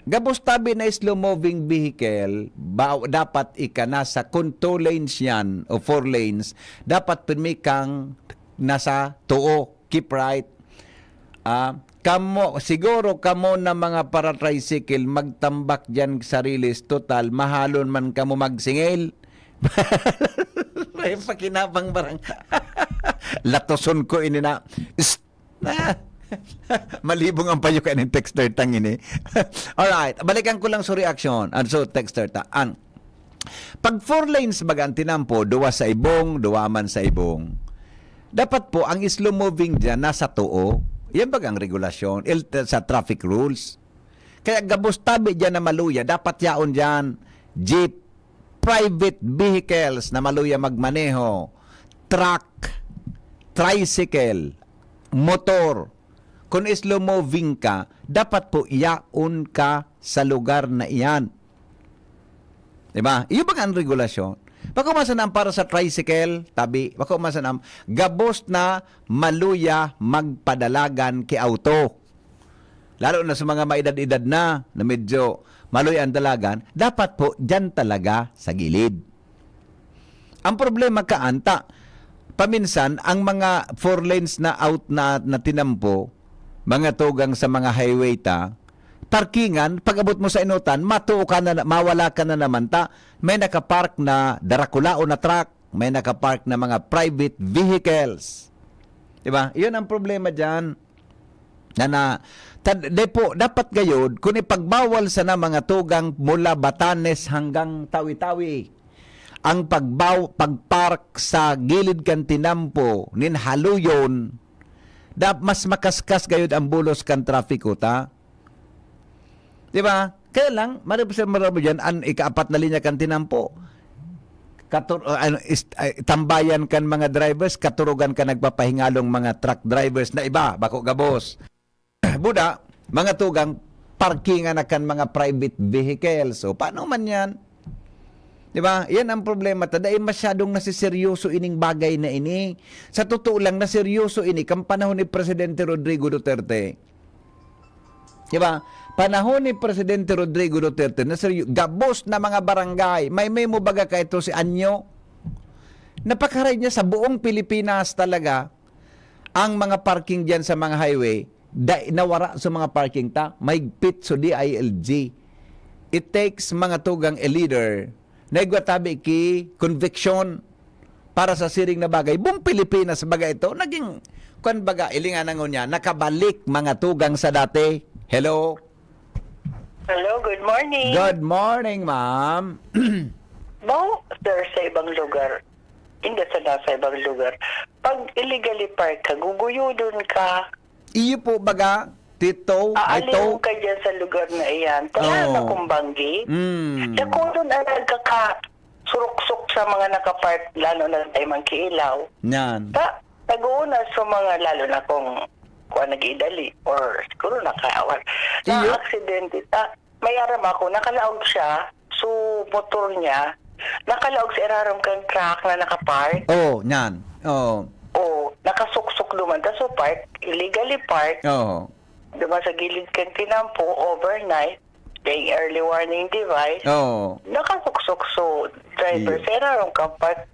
Gabos tabi na slow-moving vehicle, ba, dapat ika nasa, kung two lanes yan o four lanes, dapat pirmi kang nasa two, keep right. Ah, kamo, siguro kamo na mga para-tricycle, magtambak diyan sa riles, total, mahalon man kamo magsingil. May pakinabang barang. Latoson ko ini na. Psst! Ah, malibong ang payo kaning texter tang ini. Alright, balikan ko lang sa reaction. Ano so texter ta? An pag four lanes baga ang tinampo, duwa sa ibong, duwa man sa ibong. Dapat po ang slow moving diyan nasa two. Yan baga ang regulasyon, el-, sa traffic rules. Kaya gabos tabi diyan na maluya, dapat yaon diyan jeep, private vehicles na maluya magmaneho, truck, tricycle, motor. Kung slow moving ka, dapat po yaon ka sa lugar na iyan. Diba? Iyo ba ang regulasyon? Bako man sana ang para sa tricycle, tabi, bako man sana ang gabos na maluya magpadalagan ki auto. Lalo na sa mga maedad-edad na, na medyo maluya ang dalagan, dapat po diyan talaga sa gilid. Ang problema kaan ta, paminsan ang mga four lanes na out na, na tinampo, mga tugang sa mga highway ta, parkingan, pag-abot mo sa inutan, matuo ka na, mawala ka na naman ta, may nakapark na darakulaon na truck, may nakapark na mga private vehicles. Diba? Iyon ang problema diyan. Na, na, tad-, de po, dapat gayod, kung ipagbawal sana mga tugang mula Batanes hanggang Tawi-Tawi, ang pagbaw-, pagpark sa gilid kan tinampo nin haluyon, da-, mas makaskas gayod ang bulos kan trapiko ta. Di ba? Kaya lang, maribusir marabo dyan, an ikaapat na linya kan tinampo. Katur-, ah, ano, is-, ay, tambayan kan mga drivers, katurugan kan nagpapahingalong mga truck drivers na iba, bako gabos. Buda, mga tugang, parkingan na kan mga private vehicles. So, paano man yan? Di ba? Yan ang problema ta. Dahil masyadong nasiseryoso ining bagay na ini. Sa totoo lang, naseryoso ini kan panahon ni Presidente Rodrigo Duterte. Di ba? Panahon ni Presidente Rodrigo Duterte, naseryo-, gabos na mga barangay. May, may mo baga ka ito si Anyo? Napakaray niya sa buong Pilipinas talaga ang mga parking diyan sa mga highway, da-, nawara sa mga parking ta, mahigpit sa D I L G. It takes mga tugang a leader na igwa tabi ki conviction para sa siring na bagay. Buong Pilipinas baga ito, naging, kwan baga, ilingan na ngunyan, nakabalik mga tugang sa dati. Hello? Hello, good morning. Good morning, ma'am. Bako, sir, sa ibang lugar. Hindi sa nasa ibang lugar. Pag illegally park ka, guguyudon ka. Iyo po, baga, tito, Aalihon ito. ka dyan sa lugar na iyan. Wala Oo. na kung banggi. Mm. Dakulon ang nagkaka-, suruksok sa mga nakapark, lalo na tayo mang kiilaw. Yan. Ta, nag-uuna sa mga, lalo na kung, kung nag-idali, or siguro nakaawal. Iyo. Na aksidente, ta, may aram ako, nakalaog siya, so motor niya, nakalaog sa irarom kan truck na nakapark. Oo, yan. Oo. Oo, nakasuksok duman ta, so park, illegally park. Oo. Duman sa gilid kan tinampo, overnight, dahil early warning device, Oo. nakasuksok so driver Iyo. sa irarom kan park.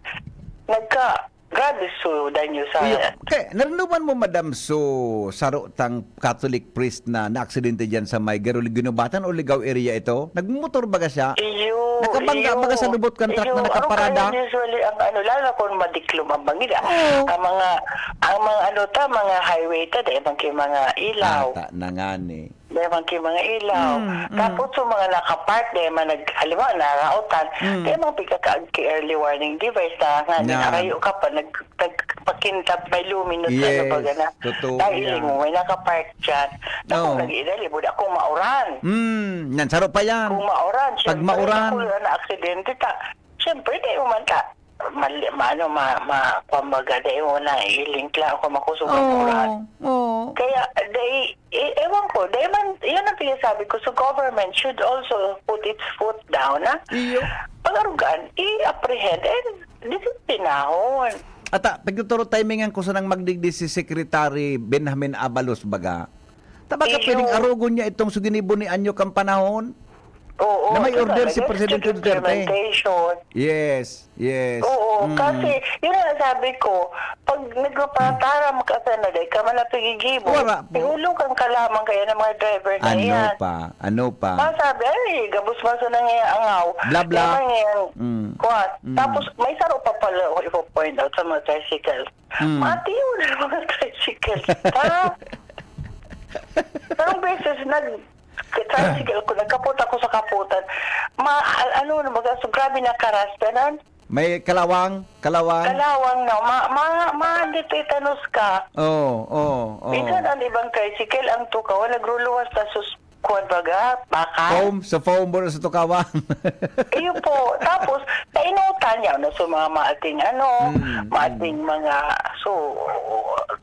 Nagka, grabe so danyo sa Iyo, kay, narinuman mo, madam, so saro tang Catholic priest na naaksidente diyan sa may Garuli, Guinobatan o Ligao area ito? Nagmotor baga siya? Iyo, Nakabangga iyo. baga sa lubot kan truck Iyo, na ang nakaparada? kanya usually ang ano, lalo na kung madiklom ang bangin, ah. Oo. Ang mga, ang mga ano ta, mga highway ta, dahil bang kay mga ilaw. Ata na nga ni. Dahil bang kay mga ilaw. Mm, mm. Tapos yung mga nakapark, dahil man nag-, halimbawa, naraotan, Mm. dahil man pigkakaag kay early warning device na nga, Yan. narayo ka pa, nag-, nagpakintab, may luminous, ano Yes, ba gana? totoo Dahil yan. mo, may nakapark dyan. Tapos Oo. nag-iidali mo, kung mauran. Mm, yan, saro pa yan. Kung mauran, Pag syempre, mauran. ako na aksidente ta. Siyempre, di mo man ta. Mali, ma-, ano, ma-, ma-, kumbaga, di mo na i-link lang kung makusog ang Oo, uran. oo. Kaya, di, e-, ewan ko, di man, yun ang sinasabi ko, so government should also put its foot down, ha? Iyo. Pag-arugaan, i-apprehend, and disiplinahon. Ata, pagtuturo timingan ko sanang magdigdi si Secretary Benjamin Abalos baga. Tabaga, iyo, pwedeng arogon niya itong suginibo ni Anyo kang panahon? Oo, na may order si Presidente Duterte. Yes, yes. Oo, kasi, yun ang sabi ko, pag nagpapataram ka sa naday ka man na pigigibo, ihulog ang kalaman kaya ng mga driver na yan. Ano pa? Ano pa? Masabi, "Ay, gabos man sa nangyayang angaw." Bla, bla. Kaya man ngayon, mm, kuwan. Mm. Tapos, may saro pa pala ako ipo-point out sa mga tricycle. Mm. Matiyo na mga tricycle. Ha? Parang beses, nag-, tricycle ko, nagkapot ako sa kaputan. Ma-, al-, ano na baga, so grabe na karas, ganun. May kalawang, kalawang. Kalawang na, ma-, ma-, ma-, tetanus ka. Oo, oo, oo. Minsan ang ibang tricycle, ang tukaw, nagruluwas na sus-, kuwan baga, bakal. Foam, sa foam, bro, sa tukawan. Iyo po. Tapos, kainutan niya, ano, so mga maating, ano, mm, maating mga, so,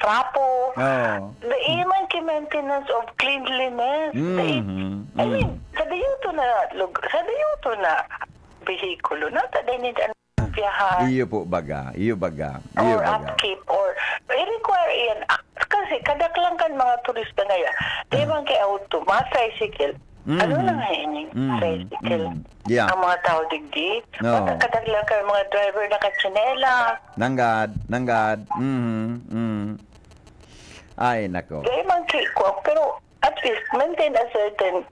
trapo. Oo. The even ki maintenance of cleanliness. The, mm, I mean, sa diyuto na lug-, sa diyuto na behikulo, no? Sa dinin, ano, biyahan. Iyo po baga, iyo baga, iyo baga. Or upkeep, or i-require iyan. Ah, kasi kadaklan kan mga turista ngaya, di man kay auto, mga tricycle. Ano na nga ini? Mm, tricycle. Mm. Yeah. Ang mga tao digdi, no, kadaklan kan mga driver nakatsinelas. Nanggad, nanggad. Mhm, mhm. Ay, nako. Di man kay kuwan, pero at least maintain a certain,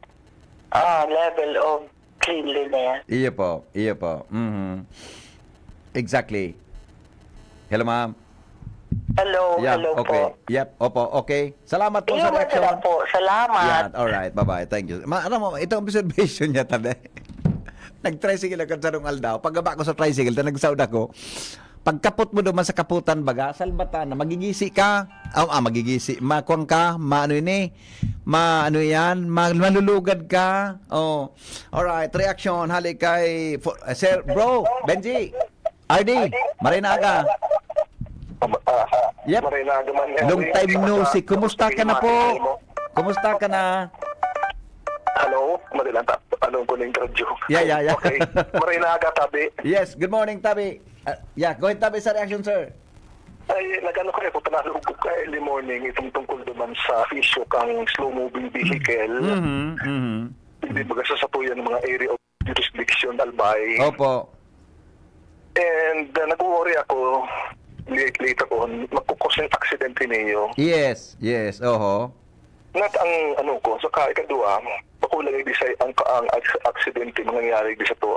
ah, level of cleanliness. Iyo po, iyo po. Mhm. Exactly. Hello, ma'am. Hello, yeah, hello okay po. Yep, opo, okay. Salamat po sa reaksyon. Iyo, masarap po. Salamat. Yeah, all right, bye-bye. Thank you. Ma-, alam mo, itong observation niya, tanda. Nag-tricycle ako sa Rong Aldaw. Pagbaba ko sa tricycle, ta nagsaud ako. Pagkapot mo duman sa kaputan, baga, salbatan na, magigisi ka. Ah, ah, magigisi. Makuan ka, maano ini? Ma-, ano yan? Ma-, malulugad ka. Oh. Alright, reaction hali kay fo-, eh, Sir Bro, Benji, R D, maray na aga. Um, ah, yep. Maray na aga man, long time no see. Kumusta ka na po? Kumusta ka na? Hello, mali lang ta-, anong ko na yung radyo? Yeah, yeah, yeah. Okay. Maray na aga, Tabi. Yes, good morning, Tabi. Ah, yeah, go ahead, Tabi, sa reaction, sir. Ay, nag-ano kayo, kung panalo ko ka early morning, itong tungkol naman sa issue kang slow-moving vehicle. Mhm, mhm. Hindi baga sa satuyan ng mga area of jurisdiction, Albay. Opo. And, uh, nag-worry ako, late, late ako, magkukos yung accident niyo. Yes, yes, oho. Not ang ano ko, saka ikadua, bako lang ibisay ang, ang aks-, aksidente mangyayari di sa to.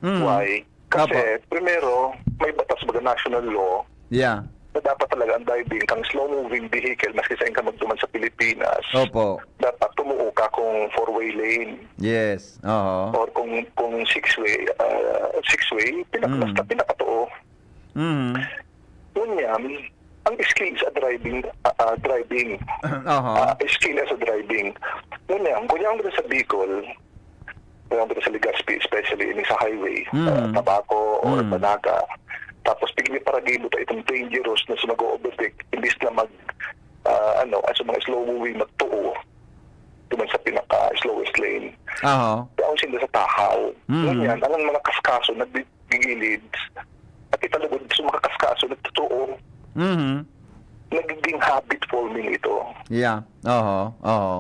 Mm. Why? Kasi, apo, primero, may batas baga national law, yeah, na dapat talaga ang driving kang slow-moving vehicle, maski saan ka magduman sa Pilipinas, opo, dapat tumuo ka kung four-way lane. Yes, oo. Or kung, kung six-way, ah, six-way, pinak-, mm, basta pinakatuo. Mm. Ngunyan, ang skill sa driving, ah, ah, driving. Aha. Ah, skill sa driving. Ngunyan, kunyari sa Bicol, kunyari sa Legazpi, especially ini sa highway, mm, ah, Tabaco or, mm, Banaga. Tapos, pigli para gilot itong dangerous na sa mag-overtake, imbis na mag, ah, ano, ah, sa mga slow moving, magtuo. Duman sa pinaka-slowest lane. Aha. Kaya ang sinda sa tahaw. Mm. Ngunyan, ang mga kaskaso, nagdi-, gigilid, at ipalugod sa mga kaskaso, nagtotoo. Mhm. Nagiging habit forming ito. Yeah. Oho, oho.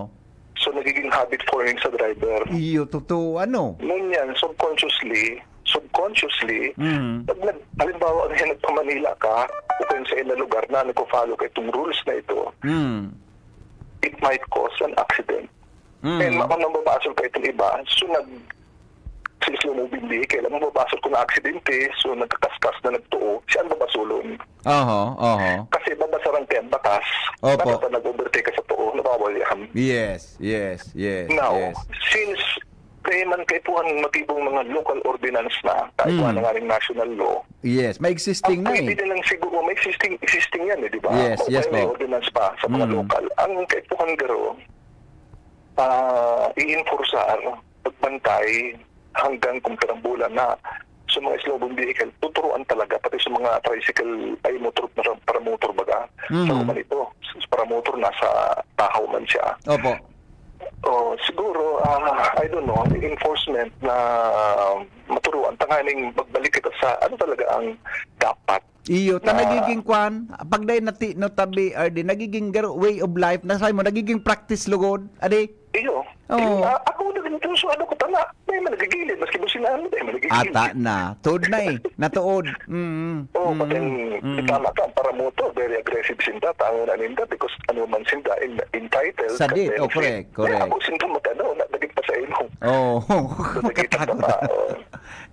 So, nagiging habit forming sa driver. Iyo, totoo, ano? Ngunyan, subconsciously, subconsciously, mhm, pag nag-, halimbawa, ngayon nagpa-Manila ka, o kung sa ilang lugar na nagko-follow ka itong rules na ito, mm, it might cause an accident. Mm. And ma-, kung nababasol ka itong iba, so nag-, si slow moving vehicle, ang mababasol ko na aksidente, so nagkakaskas na nagtuo, siya ang babasulon. Aha, aha. Kasi babasaran kaya ang batas, opo, para sa nag-overtake ka sa tuo, nabawal yan. Yes, yes, yes, now, yes, since kaya man kaipuhan matibong mga local ordinance na, kaipuhan, mm, na nga rin national law. Yes, may existing na eh. Ang pwede na lang siguro, may existing, existing yan eh, di ba? Yes, yes po. May ordinance pa sa mga, mm, local. Ang kaipuhan garo, ah, i-enforcear, pagbantay, hanggang kung karambulan na sa mga slow moving vehicle, tuturuan talaga, pati sa mga tricycle, ay motor, para, paramotor baga, mm, sa roman ito, sa paramotor, nasa tahaw man siya. Opo. Oh, siguro, ah, I don't know, enforcement na maturuan, tanganing magbalik kita sa ano talaga ang dapat Iyo, ta Na nagiging kwan, pag dai nati-, no, tabi, R D, nagiging garo-, way of life, na sabi mo, nagiging practice lugod, adi? Iyo. Oo. Iyo, a-, ako na rin, so, ano ko, tana, may man nagigilid, maski businahan mo, may man nagigilid. Ata na. Tuod na eh. Natuod. Mm, Oo, mm, pati ang mm. Tama ka, ang paramotor, very aggressive sinda, tango na ninda, because ano man sinda, in-, entitled, Sadit, oh, contention. correct, correct. Kaya ako sinda mag-, ano, na, dagit pa sa imo. Oo. Dagit pa Makatakot. pa, oo.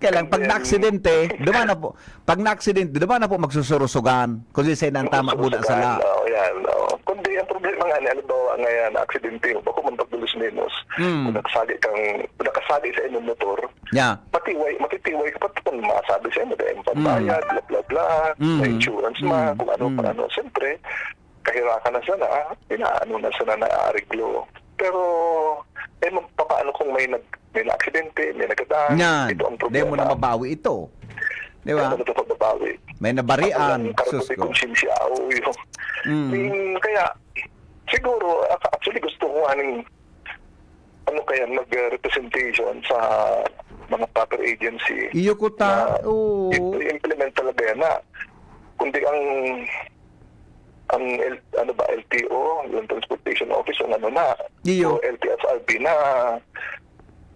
Kaya lang, And pag then, naaksidente, duman na po. Pag naaksidente, duman na po magsusurusugan. Kung sisay na ang tama, buda Magsusurusugan, sala. oo, yan, oo. Kundi ang problema nga ni, halimbawa, ngayon, aksidente, bako man pagbulos-menos, Mm. kung nakasagi kang, kung nakasagi sa imong motor, Yeah. matiway, matitiway ka pa kung masabi sa imo, dahil Mm. pambayad, bla, bla, bla, Mm. may insurance ma, Mm. kung ano, Mm. pa ano. Siyempre, kahirakan na sana, ah, inaano na sana na areglo. Pero, eh, magpapaano kung may nag-, may na-aksidente, may nagkadaan? Yan. Ito ang Di mo problema. na mabawi ito. Di ba? Di mo na ito mababawi. May nabarian. Ang kargo Sus de ko. konsensya, oo, yun. Mm. Yung, kaya, siguro, ac-, actually, gusto ko nga ning, ano kaya, mag-representation sa mga proper agency Iyo ko ta-, na oo. i-, i-implement talaga yan na kundi ang, ang L-, ano ba, L T O, yung Transportation Office, yung ano na, Iyo. o L T F R B na,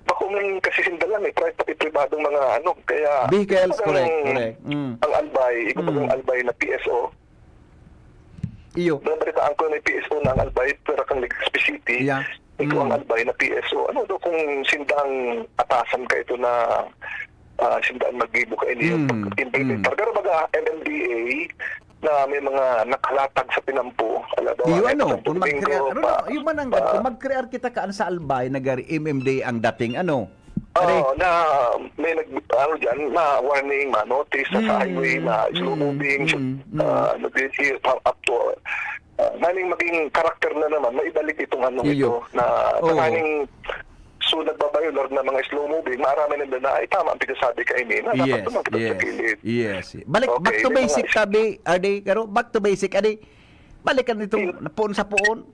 bako man kasi sinda lang eh, pri-, pati pribadong mga ano, kaya Vehicles, iba correct, ang, correct. Mm. ang albay, iba pa Mm. ang albay na P S O. Iyo. Nabalitaan ko may P S O na ang albay, pero kang Legazpi City, Yeah. ito ang Mm. albay na P S O. Ano daw kung sindang atasan ka ito na, ah, sindang maggibo ka ini Mm. pag-implementar? Mm. Pero baga, M M D A na may mga nakalatag sa pinampo, ala daw, Iyo, ano, example, kung mag-create, bingo, ano, pa, ano, yung man ang, pa, kung mag-create kita kaan sa albay, nagari M M D A ang dating, ano? Pare. Oo, na may nag-, ano dyan, na warning, na notice sa Mm, highway, na slow mm, moving, mm, mm. ah, ano din, here, pa-, up to, ah, naning maging karakter na naman, maibalik itong ano Iyo. ito, na Oo. tanghaning, so, nagbabayolar na mga slow moving, maaraman nila na, "Ay, tama ang pinasabi ka ini, na dapat Yes, naman kita sa yes, kilid." yes. Balik, Okay, back to may mga basic, is- tabi, Adi, Karo, back to basic, Adi. Balikan itong Iyo. napuon sa puon.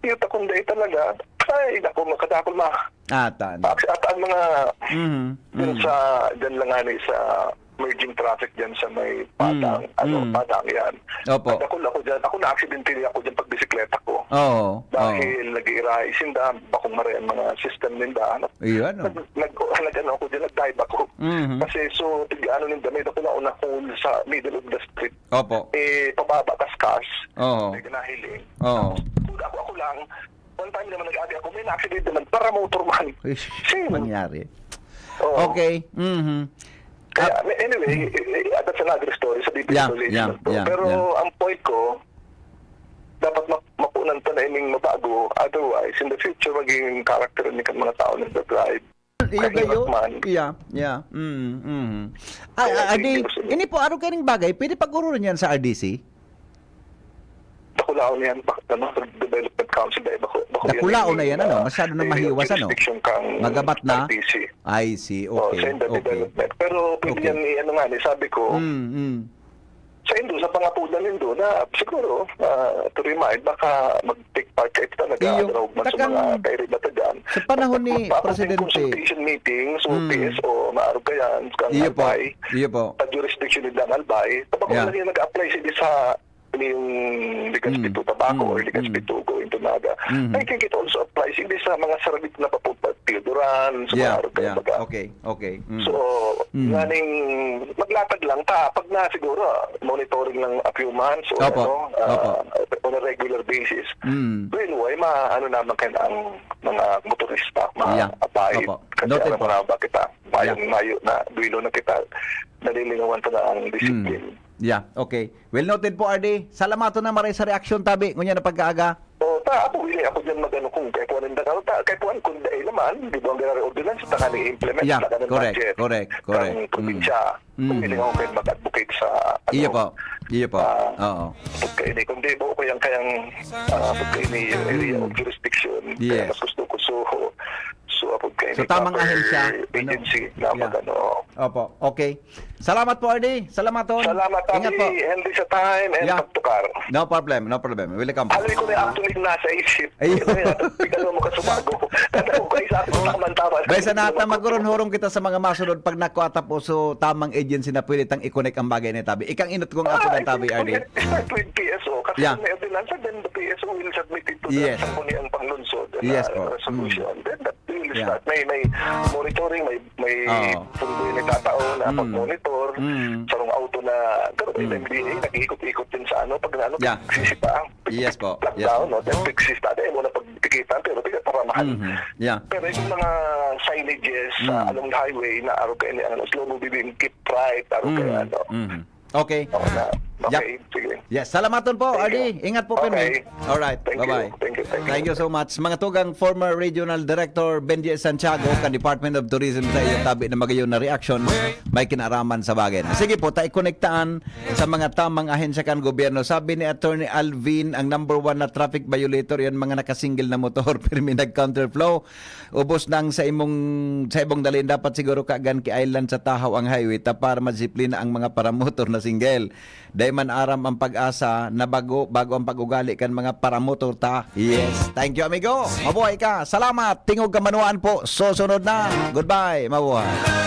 Iyo, ta kung dai talaga, ay, naku, makadakol ma-, Ah, tan. At, at ang mga, Mhm, dyan mhm. sa, dyan lang nga ni sa merging traffic dyan sa may Mm, Padang, ano, mm. Padang yan. Opo. At ako, ako dyan, ako na-aksidente ako dyan pag bisikleta ko. Oo, oo. Dahil nag-iiray sinda, bakong maray ang mga system ninda, ano. Iyon, oh. Nag-, nag-, nag-, ano ako dyan, nag-dive ako. Mhm. Kasi, so, tig-, ano ninda, may dakula na hole sa middle of the street. Opo. Eh, pababa kaskas. Oo. May ganahiling. Oo. Tapos, ako, ako lang, One time naman nag-agi ako, may na-accident naman, paramotor man. Uy, Same. nangyari. Oo. Okay. Mhm. Kaya, Ah. may-, anyway, eh, eh, that's another story sa Yeah, deeper yeah, relationship. yeah, Pero yeah. ang point ko, dapat ma-, mapunan ta na ining mabago. Otherwise, in the future, magiging character ni kan mga tao na drive. Iyo Kaya gayo. iwas man. Yeah, yeah. Mm, mm. Ah, Kaya ah, sige, Adi, gusto niya. ini po, araw kaining bagay, pwede pag-urulan yan sa R D C? Dakulaon na yan, bak-, ano, development council, dahil bako, bako yan Dakulaon na yung, yan, ano? ah, Masyado na area of mahiwas, ano? jurisdiction kang Magabat na? R D C. I see, Oh, okay, sa inda okay. development. Pero pwede Okay. yan i-, ano nga, ni, sabi ko, Mm, mm. sa indo, sa pangapudan nindo, na siguro, ah, to remind, baka mag-take part kayo talaga, Iyo, ano, man sa takang mga kairibata dyan. sa panahon ni Magpa-, magpa-, Presidente. consultation meeting, so Mm. P S O, maaro ka yan, kang Iyo po, Albay, iyo po. sa jurisdiction nila ang Albay, tapos Yeah. lagi nag-apply sila sa, ano yung Legazpi Mm, two Tabaco or mm, Legazpi mm. two going to Naga. Mhm. I think it also applies, hindi sa mga sarabit na papunta, Pioduran, sa Yeah, mga yeah. Arugay, baga. Okay, okay. Mm. So, Mm. nganing maglatag lang ta, pag na siguro, monitoring lang a few months or Opo, ano, ah, opo. on a regular basis, Mm. well, why ma-, ano naman kayo ang mga motorista, Yeah. ma-abide, Opo. kasi Noted alam mo po. na ba kita, mayong Yeah. mayo na, duwilo na kita, nalilingawan ta na ang Mm. disiplina. Yeah, okay. Well noted po, R D. Salamaton na maray sa reaksyon, tabi. Ngunyan na pagkaaga. O, ta, ako, willing ako dyan mag-ano kung kay kuwan ang dakal. Ta, kay kuwan, kung dahil naman, di ba, ang ganari ordinance, ta ka ni-implement, Yeah, ta ka ng correct, budget, correct, correct. ang probinsya. Mm. Kung Mm. willing ako kayo mag-advocate sa, ano, Iyo po. Iyo po. ah, Oo. pagkaini. Kung di ba, okay ang kayang, ah, pagkaini, yung area of Mm. jurisdiction. Kaya Yes. mas gusto ko, so, so, pagka So, tamang ahensya, ano? Agency na mag-ano. Opo, okay. Salamat po, R D. Salamat, Ton. Salamat, Ingat po. Healthy sa time and pagtukar. No problem, no problem. Welcome po. Haloy ko na actually nasa isip. Ayun. Kaya, ikaw mo kasubago. Tanda ko kayo sa akin, tama-tama. Bay, sa nata, magurong-hurong kita sa mga masunod pag nakuha tapos, so, tamang agency na pwede tang i-connect ang bagay na tabi. Ikang inot kong ako ng tabi, R D. Start with P S O. Kasi may ordinansa, then the P S O will submit it to the Sangguniang Panglungsod na resolution. Then that will start. May, may monitoring, may, may pundo yung nagtatao na pag-monitor. Sarong auto na, pero may M D A, nag-iikot-ikot din sa ano, pag na ano, sisita. Yes po. Yes po. Lockdown, no? Then, fixes na. Dahil mo na pagtikitan, pero tiga para mahal. Mhm. Yeah. Pero yung mga signages sa along highway na araw kayo ni ano, slow moving, keep right, araw kayo ano. Mhm. Okay. Oo na. Yep. Okay, sige. Yes, salamaton po, Thank you. R D. Ingat po, Okay. Pirmi. Alright, Thank you. bye-bye. Thank you, thank you. Thank you so much. Mga tugang, former Regional Director Benji Santiago kan Department of Tourism sa iyong tabi na magayon na reaksyon may kinaraman sa bagay na. Sige po, tayo konektaan sa mga tamang ahensya kan gobyerno. Sabi ni Attorney Alvin, ang number one na traffic violator, yan mga nakasingle na motor, pirmi nag-counterflow. Ubos nang sa imong, sa imong dalin, dapat siguro kagan ki-island sa tahaw ang highway ta para madisiplina ang mga paramotor na single. Dai man aram ang pag-asa na bago, bago ang pag-ugali kan mga paramotor ta. Yes. Thank you, amigo. Mabuhay ka. Salamat. Tingog Kamanuan po. Susunod na. Goodbye. Mabuhay.